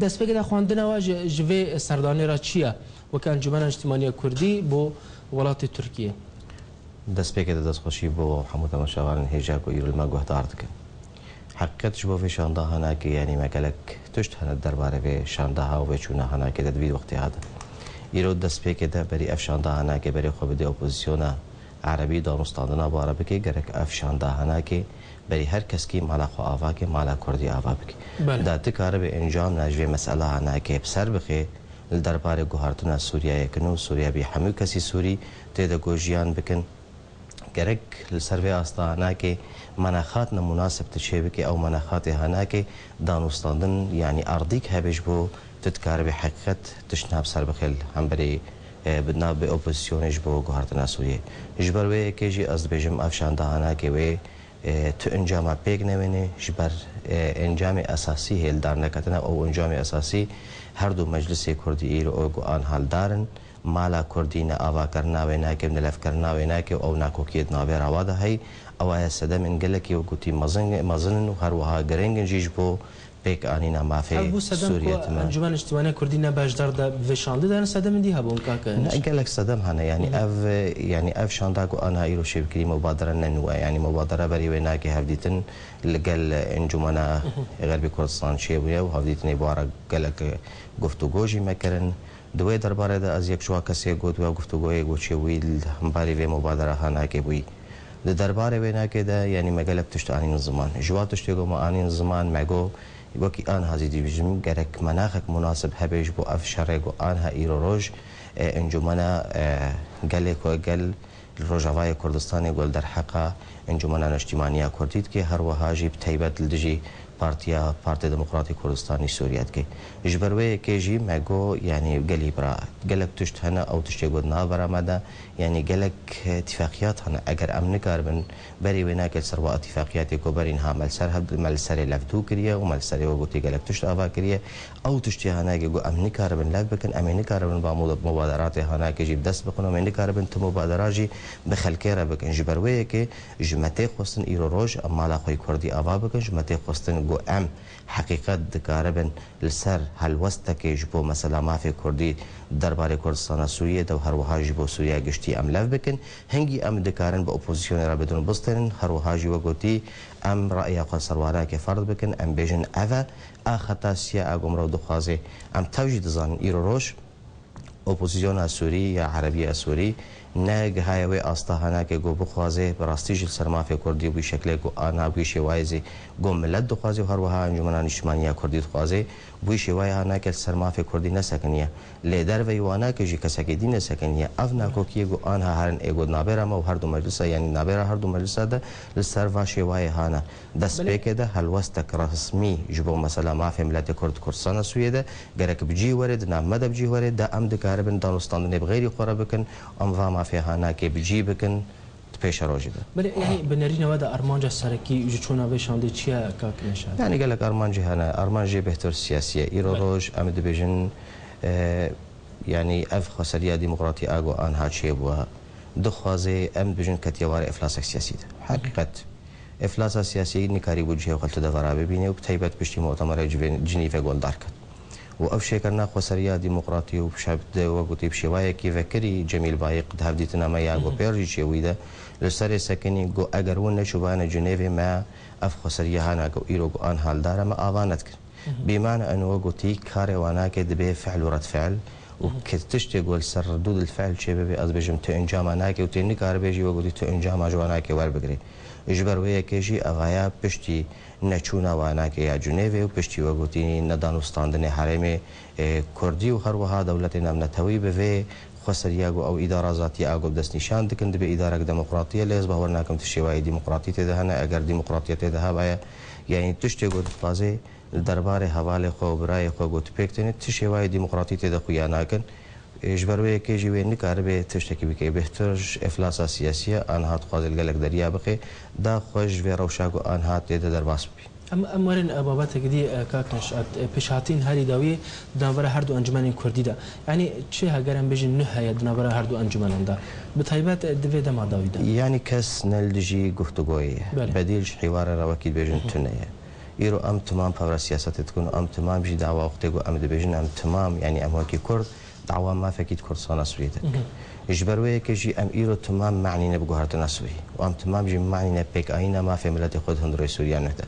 Destpêkê de xwendina we ji, ji vê serdanê re çi ye? Weke Encûmena Niştîmaniya Kurdî bo welatê Tirkiyê. Destpêkê de destxweşî bo hemû temaşevanên hêja ku îro li me guhdar dikin. Heqîqet ji bo vê şanda hanakê, yanî me gelek tişt hene derbarê vê şandaha û vê çûna hanakê de di vî wextê hate. Îro destpêkê de berî ev şanda hanakê berê xwe bidê opozisyona erebî, danûstandina bare bike, gerek ev şanda hanakê berî her keskî mala xwe ava ke, mala kurdî ava bike. Belê. Da tu karibe encam ne ji vê mesela hanakê bi ser bixe, li derbarê guhartina Sûriyeyê kin û Sûriye bî hemû kesî Sûrî tê de ku jiyan bikin. Gerek li ser vê asta hanakê menexatine munasib tu çêbikî, ew menexatê hanakê danûstandin, yanî erdîk hebe ji bo tu dikaribî heqîqet tişt nav ser bixil hemberî, e, bi nav bi opozisyonê ji bo guhartina Sûriyê. Ji ber wê yekê jî ez dibêjim ev şanda hanakê wê, e, tu encama pêk newêne, ji ber, e, encamê esasî hêl dar neketine, ew encamê esasî her du meclisê kurdî îro ku an hal dar in. Mala kurdî ne avakirina wê nake, ne lefkirina wê nake û ew nakokiyê di navê rewa de heye. Ew aya sedemên gelekî wek gotî mezin, mezin in û her wiha giring in jî ji bo pêkanîna mafê Sûriyê. Ev bû sedem ku Encûmena Niştîmaniya Kurdî ne beşdar de bi vê şandê de ne sedemên dî hebûn, kake? Ne, gelek sedem hene. Yanî ev, yanî ev şanda ku ana îro şêvkirî mubadere ne nû e. Yanî mubadere berî wê nake hevdîtin li gel Encûmena Xerbî Kurdistan çêbûye û hevdîtinê bi wara gelek guftûgo jî me kirin. Di wê derbarê de ez yek ji wa kesê got, wê guftûgoyê ku çêbûyî li hembarî vê mubadera hanakê bûyî. Di derbarê wê nakê de, yanî me gelek tişt anîn ziman. Ji wa tiştê ku me anîn ziman, me got, Wekî anha zî dibêjim, gerek menaxek munasib hebe ji bo ev şerê ku anha îro roj, e, encûmena, e, gelê ku gel li Rojavayê Kurdistanê ku li derheqa Encûmena Niştîmaniya Kurdî dike, her wiha jî bi teybet li dijî Partiya, Partê Demokratî Kurdistanî Sûriye dike. Ji ber wê yekê jî me got, yanî gelî bira, gelek tişt hene, ew tiştê ku di navbera me de, yanî gelek, e, tifaqiyat hene. Eger em nikaribin berî wê nake li ser wa tifaqiyatê ku berî niha me li ser hev-, me li serê levdû kiriye û me li serê we gotî gelek tişt ava kiriye. Ew tiştê hanake ku em nikaribin lev bikin, em ê nikaribin ba mu-, mubaderatê hanake jî bi dest bixin û em ê nikaribin tu mubadera jî bi xelkê re bikin. Ji ber wê yekê ji me tê xwestin îro roj em mala xwe yê kurdî ava bikin, ji me tê xwestin ku em heqîqet dikaribin li ser helwestekê ji bo mesela mafê kurdî derbarê Kurdistana Sûriyê de û her wiha jî bo Sûriya giştî em lev bikin. Hingî em dikarin bi opozîsyonê re bidin û bistênin, her wiha jî we gotî em ra'ya xwe ser wanakê ferd bikin, em bêjin ev e, a xeta siya a ku mirov dixwaze. Em tev jî dizanin îro roj opozîsyona Sûrî ya Erebî ya Sûrî ne gihaye wê asta hanake ku bixwaze bi rastî jî li ser mafê kurdî bû şeklê ku ana bû şêwayê zî ku milet dixwaze û her wiha Encûmena Niştîmaniya Kurdî dixwaze bû şêwayê hanake li ser mafê kurdî nesekiniye. Lê derveyî wanake jî kesekî dî nesekiniye. Ev nakokiyê ku anha herin ê ku nabêra me û her du meclisa, yanî nabêra her du meclisa de li ser va şêwayê hane. Destpêkê de helwestek resmî ji bo mesela mafê miletê Kurd Kurdistana Sûriyê de gerek bi cî were, di nav me de bi cî were, de em dikaribin danûstandinê bi xêrî xwe re bikin, em va mafê hanakê bi cî bikin di pêşerojê de. Belê, yanî bi nerîna we de armanca serekî ji çûna vê şandê çi ye, kak Neşat? Yanî gelek armancê hene. Armanc jê bêhtir siyasî ye. Îro Belê. roj em dibêjin, e, yanî ev xweseriya demokratî a ku anha çêbûye, dixwaze em dibêjin ketiye warê iflasek siyasî de. Heqîqet. Îflasa siyasî nikarîbû cihê xwe li tu devera bibîne û bi teybet piştî mutemerê Civê-, Cinîve goldar ket. Û ev şêkirina xweseriya demokratî û bi şe-, de we gotî bi şêwayekî vekirî Cemîl Bayik di hevdîtina me ya ku Hı hı. pêr jî çêbûyî de li serê sekinî got eger hûn neçûbayane Cinêvê me ev xweseriya hana ku îro ku an haldar e me ava nedikin. Hı hı. Bêmane eno we gotî karê wanakê dibê fi'l û redfi'l û Hı hı. ke tiştê ku li ser redûdil fi'l çêbibe ez bêjim tu encama nake û tê nikaribe jî we gotî tu encama ji wanakê werbigirê. Ji ber wê yekê jî evaya piştî neçûna wanakê ya Cunêvê û piştî we gotî nedanûstandinê herêmê, e, Kurdî û her wiha dewletê navnetewî bi vê xweseriya ku ew îdara zatî a ku bi destnîşan dikin, dibe îdarek demokratî ye, lê ez bawer nakim tu şêwayê demokratî tê de hene. Eger demokratiye tê de hebaye, yanî tiştê ku dixwaze li derbarê hevalê xwe û birayê xwe ku tu pêk têne, tu şêwayê demokratî tê de xuya nakin. Ê, ji ber wê yekê jî wê nikaribe tiştekî bike. Bêhtir ji îflasa siyasî ye, anha dixwaze li gelek deriya bixe, da xwe ji vê rewşa ku anha tê de derbas bibî. Em, em werin, e, babetek dî, e, kak Neşat, e, pêşhatîn herî dawî di navbera her du encûmenên kurdî de. Yanî çi heger em bêjin nuh heye di navbera her du encûmenan de. Bi taybet, e, di vê dema dawî de. Yanî kes ne li dijî guftûgoyê ye. Belê. Bedîl ji hîwarê re wekî dibêjin Hı hı. tune ye. Îro em timam pevra siyasetê dikin û em timam jî dawa wextê ku em dibêjin em timam, yanî em wekî Kurd dawa mafekî di Kurdistana Sûriyê de dikin. Hı hı. Ji ber wê yekê jî em îro timam manî ne bi guhertina Sûrî û em timam jî manî ne pêkayîna mafê miletê xwe di hundirê Sûriya nuh de.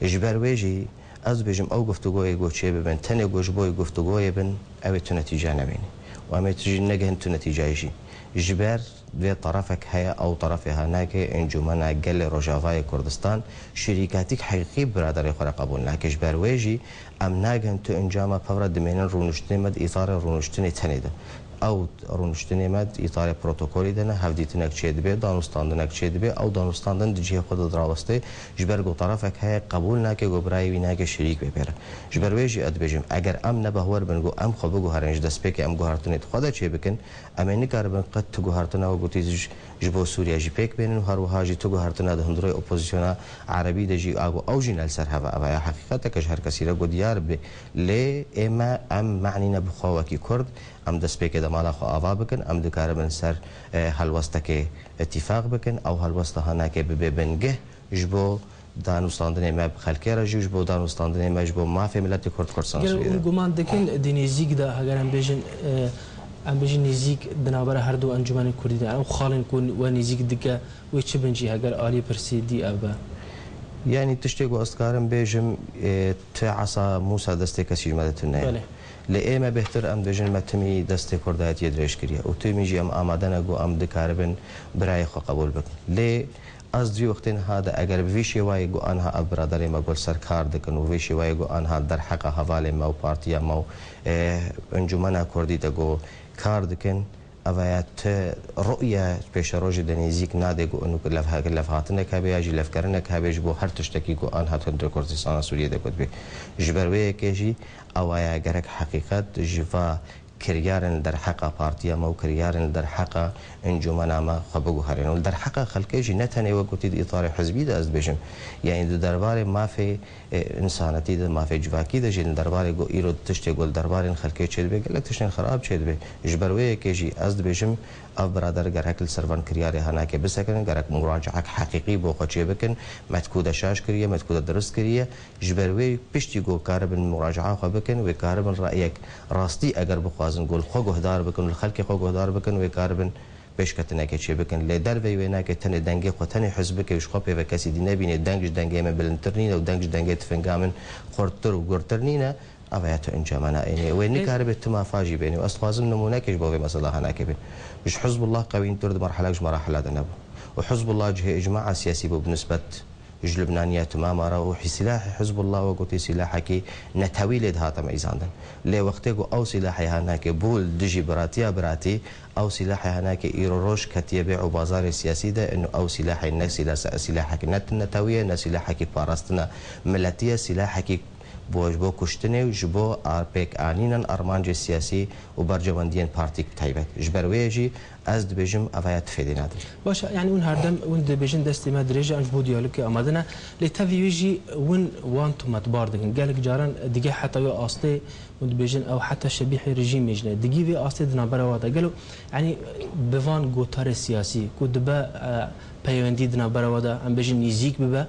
Ji ber wê jî ez dibêjim ew guftûgoyê ku çêbibin tenê ku ji bo guftûgoyê bin, ew ê tu netîca nemîne. Û em ê tu jî negihin tu netîcayê jî. Ji ber vê terefek heye, ew terefê hanake encûmena gelê Rojavayê Kurdistan şirîkatîk heqîqî bi biraderê xwe re qebûl nake. Ji ber wê jî em nagihin tu encama pevra dimênin rûniştinê me di îtarê rûniştinê tenê de. Ew rûniştinê me di îtarê protokolê de ne, hevdîtinek çêdibe, danûstandinek çêdibe, ew danûstandin di cihê xwe de diraweste, ji ber ku terefek heye qebûl nake ku birayê wî nake şirîk bê pê re. Ji ber wê jî ez dibêjim, eger em ne behwer bin ku em xwe biguherin ji destpêkê em guhertinê di xwe de çêbikin, em ê nikaribin qet tu guhertina we gotî ji, ji bo Sûriye jî pêk bênin û her wiha jî tu guhertina di hundirê opozîsyona erebî de jî a ku ew jî ne li ser hev e. Ev ya heqîqeteke ji her kesî re ku diyar be. Lê ê me em manî ne bi xwe wekî Kurd, em destpêkê de mala xwe ava bikin, em dikaribin ser, e, helwestekê îtîfaq bikin, ew helwesta hanakê bibe bingeh ji bo danûstandinê me bi xelkê re jî û ji bo danûstandinê me ji bo mafê miletê Kurd Kurdistan Gel Sûriyê de. Hûn guman dikin di nêzîk de, heger em bêjin, e, em bêjin nêzîk di navbera her du encûmenên Kurdî de, ew xalên ku we nêzîk dike, wê çi bin jî heger alî pirsî dî ev be? Yanî tiştê ku ez dikarim bêjim, e, tu esa Mûsa destê kesî ji me de tune ye. Belê. Lê ê me bêhtir em dibêjin me timî destê Kurdayetiyê dirêj kiriye û timî jî em amade ne ku em dikaribin birayê xwe qebûl bikin. Lê Ez di vî wextê niha de eger bi vî şêwayê ku anha ev biraderê me ku li ser kar dikin û vî şêwayê ku anha derheqa hevalê me û partiya me û, e, encûmena kurdî de ku kar dikin, ev ya ti ruye pêşerojê de nêzîk nade ku û lev-, levhatinek hebe ya jî levkerinek hebe ji bo her tiştekî ku anha tundê Kurdistana Sûriyê de ku dibe. Ji ber wê yekê jî ew ya gerek heqîqet ji va kiryarên li derheqa partiya me û kiryarên li derheqa encûmena me xwe biguherînin. Û li derheqa xelkê jî ne tenê wek gotî di îtarê hizbî de ez dibêjim. Yanî di derbarê mafê, e, însanetî de, mafê civakî de jî li derbarê go-, îro tiştê ku li derbarên xelkê çêdibe, gelek tiştên xirab çêdibe. Ji ber wê yekê jî ez dibêjim, ev birader gerek li ser van kiryarê hanakê bisekinin, gerek muracaek heqîqî bo xwe çêbikin. Me di ku de şaş kiriye, me di ku de dirist kiriye. Ji ber wê piştî ku karibin muracaa xwe bikin, wê karibin rayek rastî eger bixwazin ku li xwe guhdar bikin û li xelkê xwe guhdar bikin, wê karibin pêşketinekê çê bikin. Lê derveyî wê nake tenê dengê xwe tenê hizbikê û ji xwe pê ve kesî dî nebînê, deng ji dengê min bilindtir nîne û deng ji dengê tifinga min xurttir û gurtir nîne, ev ya tu encama naênê. Wê Ê- nikaribe tu mafa jî bênê. Û ez dixwazim nimûnekê ji bo vê mesela hanakê bê. Ji Hizbullah qewîntir di merhelek ji merahila de nebû. Û Hizbullah cihê icmaa siyasî bû bi nisbet ji Lubnaniya timama re û hî-, sîlahê Hizbullah wek gotî sîlahekî netewî lê dihate meyzandin. Lê wextê ku ew sîlahê hanakê bû li dijî biratiya biratî, ew sîlahê hanakê îro roj ketiye bê û bazarê siyasî de, ino ew sîlahê ne sîla-, sîlahekî ne netewî ye, ne sîlahekî parastina miletî ye, sîlahekî bo, ji bo kuştinê û ji bo ar-, pêk anînan armancê siyasî û berjewendiyên partîk bi taybet. Ji ber wê jî ez dibêjim, ev ya tifêdê nadin. Baş e, yanî hûn herdem hûn dibêjin destê me dirêj e, em ji bo diyalogê amade ne. Lê tevî wê jî hûn wan tometbar dikin. Gelek caran digê heta wê astê hûn dibêjin ew heta şebîhê rejîmê jî ne. Digî vê astê di navbera wa de. Gelo, yanî bi van gotarê siyasî ku dibe, e, peywendî di navbera wa de, em bêjin nîzîk bibe,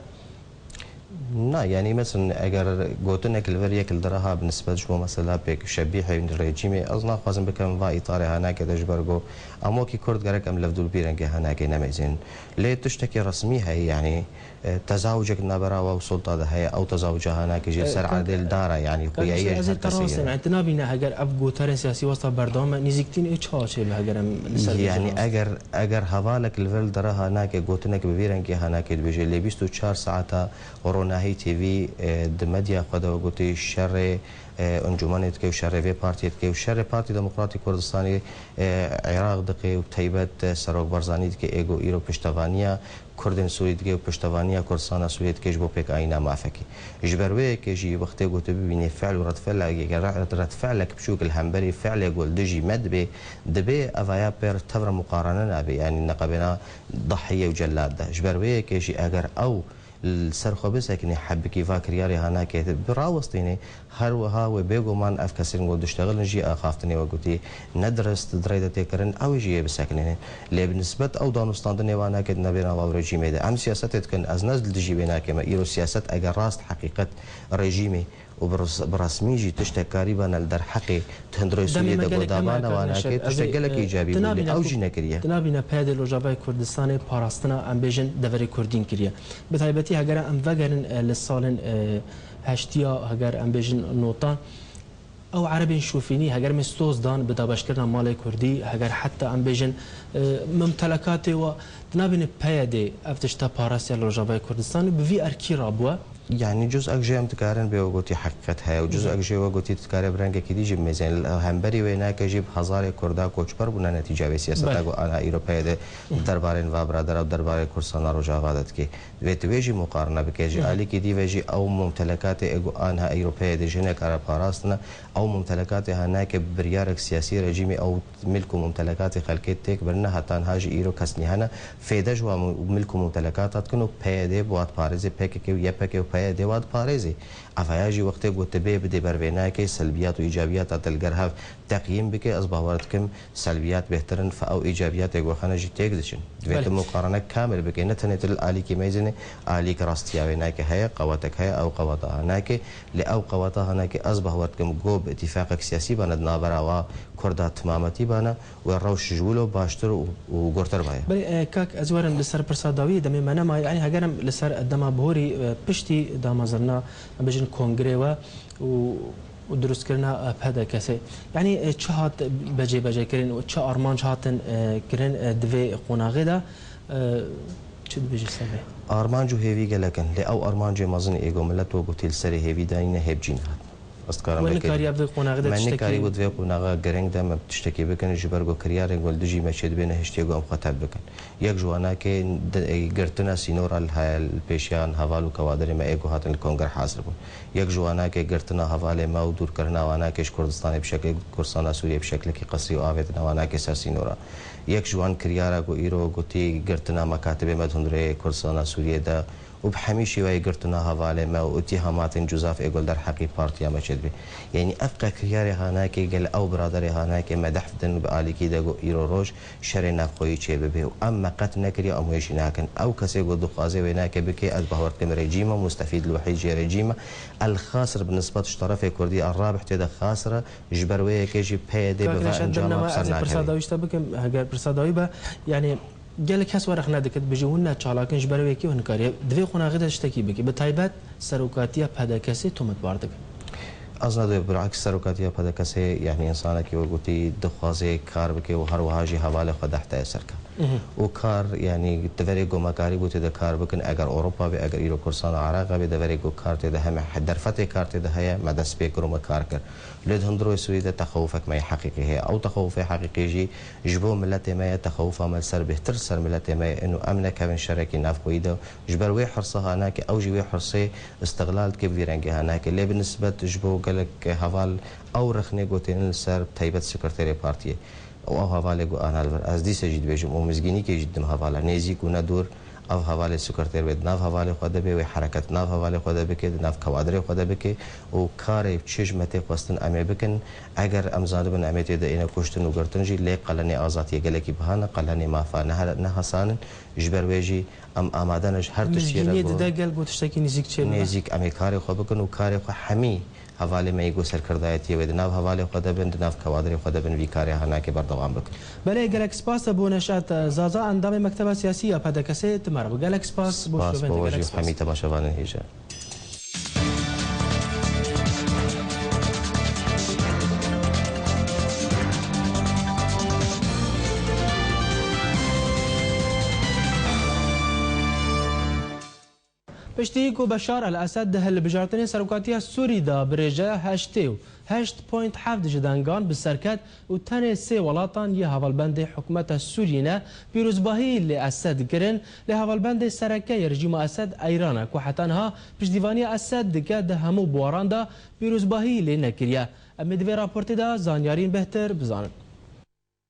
Na, yanî, meselin, eger gotinek li vir yek li diraha bi nisbet ji bo mesela pêk şebîhê rejîmê, ez naxwazim bikim va îtarê hanakê de ji ber ku em wekî Kurd gerek em levdû li vî rengê hanakê nemêzin. Lê tiştekî resmî heye, yanî, e, tezawucek navbera we û sulta de heye, ew tezawuca hanakê jî li E, ser kak, erdê li dar e, yanî, kak xuyayiye Hişê, ji ez ê her te kesê rast ye. Em, te nabîne heger ev gotarên siyasî westa berdewam e, nîzîktirîn ê çawa çêbe heger em li ser Yanî, vêjin eger, eger hevalek li vir li diraha nake gotinek bi vî rengê hanakê dibêje, lê bîst û çar saeta Ronahî T V, e, di medya xwe de gotî şerê, e, encûmenê dike û şerê vê partiyê dike û şerê Partî Demokratî Kurdistanê, e, Iraq dike û taybet, e, Serok Barzanî dike ê ku îro piştevaniya Kurdên Sûrî dike û piştevaniya Kurdistana Sûriyê dike ji bo pêkanîna mafekê. Ji ber wê yekê jî wextê ku tu bibînî fiil û redfiilek, re-, redfiilek biçûk li hemberî fiilê ku li dijî me dibê, dibê evaya pê re tevre muqarene nabe, yanî neqebêna dahiye û cellat de. Ji ber wê yekê jî eger ew li ser xwe bisekinê, hebikî va kiryarê hanakê birawestînê, her wiha wê bêguman ev kesên ku diştexilin jî axaftinê we gotî ne dirist di rê de tê kirin, ew jî yê bisekinêne. Lê bi nisbet ew danûstandinê wa nake di navbera wa û rejîmê de. Em siyasetê dikin, ez ne li dijî wê nakim. Îro siyaset eger rast heqîqet rejîmê û bi res-, bi resmî jî tiştek karîbane li derheqê Hundirê Demê Sûriyê me de gelek keme, guhdabana kak wana Neşet. Kê Ez tiştek ê, gelek e, îcabî tu bû, lê nabîne ew ku, jî nekiriye. Tu nabîne peyedê Rojavayê Kurdistanê parastina, em bêjin, deverê Kurdîn kiriye. Bi taybetî hegera em vegerin, e, li salên, e, heştiya, heger em bêjin notan, ew erebên şofînî heger me soz dan bi dabeşkirina malê Kurdî, heger heta em bêjin, e, mumtelekatê wa, tu nabîne peyedê ev tişta parastiya li Rojavayê Kurdistanê bi vî erkî rabûe. Yanî cuzek jê em dikarin bê we gotî heqîqet heye û cuzek jê we gotî dikare bi rengekî dî jî bimêzin. Li hemberî wê nake jî bi hezarê Kurda koçber bûne netîca vê siyaseta Belê. ku ana îro peyê de derbarên va biradera û derbarê Kurdistana Rojava de dike. Divê tu wê jî muqarene bike. Ji alîkî dî ve jî ew mumtelekatê ê ku anha îro peyê de ji hinek ara parastine, ew mumtelekatê ha nake bi biryarek siyasî rejîmê ew milk û mumtelekatê xelkê têk birine, heta niha jî îro kes nîhene fêde ji wa mu-, milk û mumtelekata dikin û P Y D bi wa diparêzê, P K K û Y P G û P Y D wa diparêzê. Ev heya jî wextê ku tu bê bidê ber vê nayekê, selbiyat û îcabiyata te li ger hev teqyîm bike, ez bawer dikim selbiyat bêhtir in, fe ew îcabiyatê ku xene jî têk diçin. Divê Belê. tu muqarene kamil bike, ne tenê tu li alîkî meyzênê, alîk rastiya wê nayekê heye, qewetek heye, ew qeweta ha nayekê, lê ew qeweta ha nayekê ez bawer dikim ku bi îtîfaqek siyasî bane di navbera wa Kurda timametî bane, wê rewş ji wilo baştir û, û gurtir baye. Belê, e, kak, ez werim li ser pirsa dawî, demê me nemaye. Yanî heger em li ser dema bihorî, e, piştî damezirina, em bêjin kongrê we û, û dirustkirina, e, P D K S, yanî, e, çi hat becêbecekirin û çi armanc hatin, e, kirin, e, di vê qonaxê de, e, Çi dibêjî ser vê? Armanc û hêvî gelek in, lê ew armancê mezin ê ku milet we gotî li serê hêvî danîne hêvcî nehat. Ez dikarim vê kirim. Me nikarî bi vê qonaxê de tiştekî, nikarî bi di vê qonaxa girîng de me tiştekî bikin, ji ber ku kiryarên ku li dijî me çêdibê nehiştiye ku em xwe tev bikin. Yek ji wanakê di-, girtina sînora li he-, li pêşiyan heval û kewadirê me ê ku hatin li kongre hazir bûn. Yek ji wanakê girtina hevalê me û dûrkirina wanakê ji Kurdistanê bi şeklê Kurdistana Sûriyê bi şeklekî qesrî û avêtina wanakê ser sînora. Yek ji wan kiryara ku îro gotî girtina mekatibê me di hundirê Kurdistana Sûriyê de û bi hemî şêweyê girtina hevalê me û îtîhamatên cuzaf ê ku li derheqî partiya me çêdibê. Yanî ev qe kiryarê hanakê gel ew biraderê hanakê me dehf din bi alîkî de ku îro roj şerê navxweyî çêbibe û em me qet nekiriye, em wê jî nakin. Ew kesê ku dixwaze wê nake bike, ez bawer dikim rejîm e, mustefîd li wehî jê rejîm e. El xasir bi nisbet ji terefê kurdî, el rabih tê de xasir e, ji ber wê yekê jî P Y D bi Kak va Reşat, encama demname bi ser ez ê pirsa nakeve. Dawî ji te bikim, heger pirsa dawî be, yanî gelek kes we rexne dikit, bijî hûn ne çalak in, ji ber wê yekê hûn nikariye di vê qonaxê de tiştekî bike. Bi taybet serokatiya P D K S'ê tometbar dikin. Ez ne dê bilaks serokatiya P D K S'ê, yanî insanekî we gotî dixwaze kar bike û her wiha jî hevalê xwe dehte ser kar. Mhm. Û kar, yanî deverê ku me karîbû tê de kar bikin, eger Ewropa be, eger îro Kurdistana Iraq be, deverê ku kar tê de heme he-, derfetê kar tê de heye, me dest pê kir û me kar kir. Lê di hundirê Sûriyê de texewufek me yê heqîqî heye. Ew texewufê heqîqî jî ji bo miletê me ye, texewufa me li ser bêhtir ser miletê me ye. Ino em nekevin şerekî navxweyî de. Ji ber wê hirsa hanake, ew jî wê hirsê îstiqlal dike bi vî rengê hanake. Lê bi nisbet ji bo gelek heval ew rexnê gotênin li ser taybet sekreterê partiyê. Û ew hevalê ku ana li vir. Ez dîse jî dibêjim û mizgînîkê jî didim hevala. Nêzîk û ne dûr ev hevalê sekreter wê di nav hevalê xwe de bê, wê hereket di nav hevalê xwe de bike, di nav kewadirê xwe de bike û karê çi ji me tê xwestin em ê bikin. Eger em zanibin em ê tê de êne kuştin û girtin jî, lê qelenê azadiyê gelekî biha ne, qelenê mafa ne her-, ne hesan in. Ji ber wê jî em amade ne ji her tiştiyê re Mizgîniyê ku dide gel bo tiştekî nêzîk çê bibe. Nêzîk em ê karê xwe bikin û karê xwe hemî hevalê me yê ku serkirdayetiyê wê di nav hevalê xwe de bin, di nav kewadirê xwe de bin, vî karê hanakê berdewam bikin. Belê, gelek spas bo Neşat Zaza, endamê Mekteba Siyasî ya P D K S'ê, tu me re bû. Gelek spas bo Spas şovên bo te, we gelek jî spas. Hemî temaşevanên hêja. Piştî ku Beşar El Esed di hilbijartinê serokatiya Sûrî de bi rêjeya heştê û heşt point heft ji dengan bi ser ket û tenê sê welatan yê hevalbendê hikûmeta Sûriyê ne pîrozbahî li Esed kirin, lê hevalbendê sereke yê rejîma Esed Eyran e ku heta niha piştîvaniya Esed dike di hemû biwaran de pîrozbahî lê nekiriye. Em ê di vê raportê de zanyariyên bêhtir bizanin.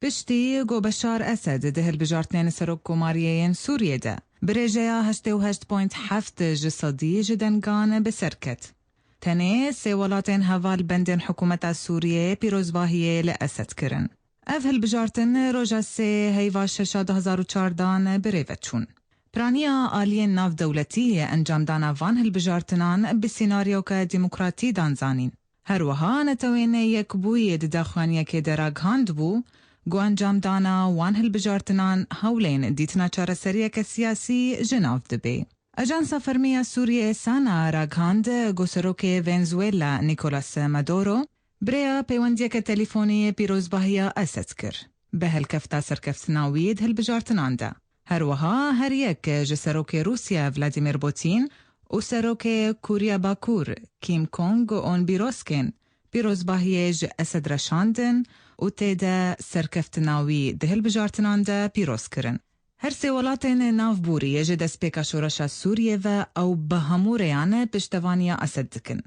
Piştî ku Beşar Esed di hilbijartinên serokkomariyê yên Sûriyê de bi rêjeya heştê û heşt point heft ji sedî ji dengan bi ser ket, tenê sê welatên heval bendên hikûmeta Sûriyê pîrozbahiyê li Esed kirin. Ev hilbijartin roja sê heyva şeşa du hezar û çardan bi rê ve çûn. Piraniya aliyên navdewletî yê encamdana van hilbijartinan bi senaryoke demokratî dan zanîn. Her wiha Netewên Yekbûyî di daxuyaniyekê de ragihandibû ku encamdana wan hilbijartinan hewlên dîtina çareseriyeke siyasî ji nav dibe. Ajansa Fermî ya Sûriyê, SANA, ragihand ku serokê Venezuela Nicolas Maduro bi rêya peywendiyeke telîfonî pîrozbahiya Esed kir bi helkefta serkeftina wî di hilbijartinan de. Her wiha her yek ji serokê Rûsya Vladimir Putin û serokê Kûriya Bakur Kim Jong Un pîroz kên, pîrozbahiyê ji Esed re şandin û tê de serkeftina wî di hilbijartinan de pîroz kirin. Her sê welatên navborî ji destpêka şoreşa Sûriyê ve ew bi hemû rêyan piştevaniya Esed dikin.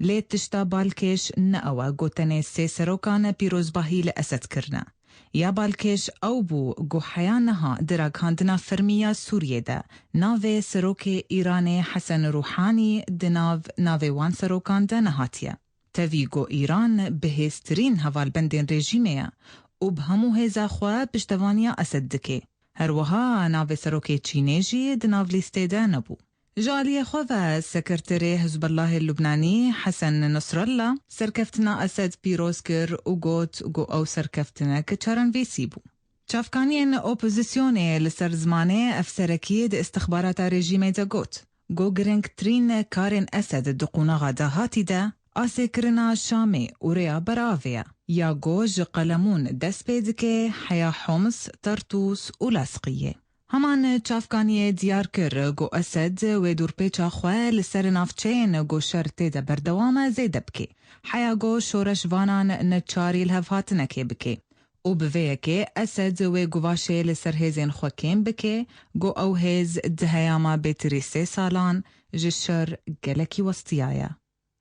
Lê tişta balkêş ne ew e ku tenê sê serokan pîrozbahî li Esed kirine. Ya balkêş ew bû ku heya niha di ragihandina fermî ya Sûriyê de navê serokê Îranê Hesen Rûhanî di nav navê wan serokan de nehatiye. Tevî ku Îran bihêztirîn hevalbendên rejîmê ye û bi hemû hêza xwe piştevaniya Esed dike. Her wiha navê serokê Çînê jî di nav lîstê de nebû. Ji aliyê xwe ve Sekreterê Hizbullahê Lubnanî Hesen Nasrallah serkeftina Esed pîroz kir û got ku ew serkeftinek çarenivîsî bû. Çavkaniyên opozisyonê li ser zimanê ev serekî di îstixbarata rejîmê de got ku girîngtirîn karên Esed di qonaxa dahatî de asêkirina Şamê û rêya beravê ye, ya ku ji Qelemûn dest pê dike heya Homs, Tartûs û Lasqiyê. Heman çavkaniyê diyar kir ku Esed wê dûrpêça xwe li ser navçeyên ku şer tê de berdewam e zêde bike. Heya ku şoreşvanan neçarî li hev hatinekê bike û bi vê yekê Esed wê guvaşê li ser hêzên xwe kêm bike ku ew hêz di heyama bêtirî sê salan ji şer gelekî westiyaye.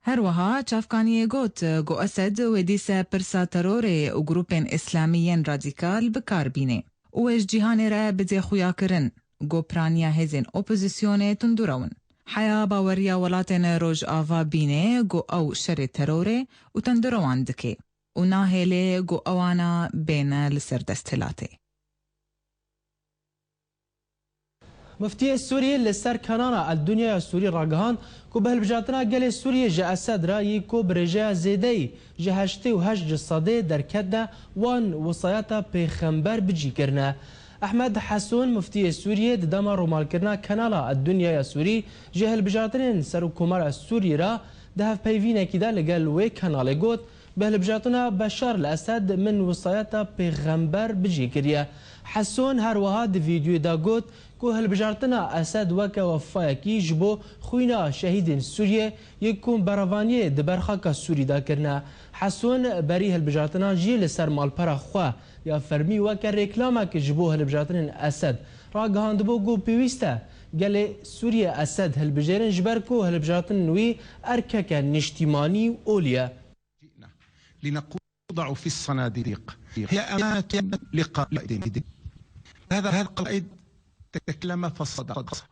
Her wiha çavkaniyê got ku Esed wê dîse pirsa terorê û grûpên îslamî yên radîkal bi kar bîne û wê ji cîhanê re bidê xuyakirin ku piraniya hêzên opozisyonê tundûrew in. Heya baweriya welatên Rojava bîne ku ew şerê terorê û tundûrewan dike û nahêle ku ewana bêne li ser desthilatê. Muftiyê Sûriyê li ser kanala El Dunya ya Sûrî ragihand ku bi hilbijartina gelê Sûriyê ji Esed re yî ku bi rêjeya zêdeyî ji heştê û heşt ji sedê derket de wan wisayeta pêxember bi cî kirine. Ehmed Hesun, muftiyê Sûriyê, di dema romalkirina kanala El Dunya ya Sûrî ji hilbijartinên Serokkomara Sûriyê re di hevpeyvînekî de li gel wê kanalê got, Bi hilbijartina Beşar li Esed min wisayeta pêxember bi cî kiriye. Heson her wiha di vîdyoyê de got ku hilbijartina Esed weke wefayekî ji bo xwîna şehîdên Sûriyê yê ku berevaniyê di ber xaka Sûrî de kirine. Heson berî hilbijartinan jî li ser malpera xwe ya fermî weke rêklamek ji bo hilbijartinên Esed ragihandibû ku pêwîst e gelê Sûriyê Esed hilbijêrin ji ber ku hilbijartinên wî erkeke niştîmanî û olî ye. جئنا لنقوضع في الصناديق. هي أمانة لقائد. هذا، هذا القائد تكلم فصدق.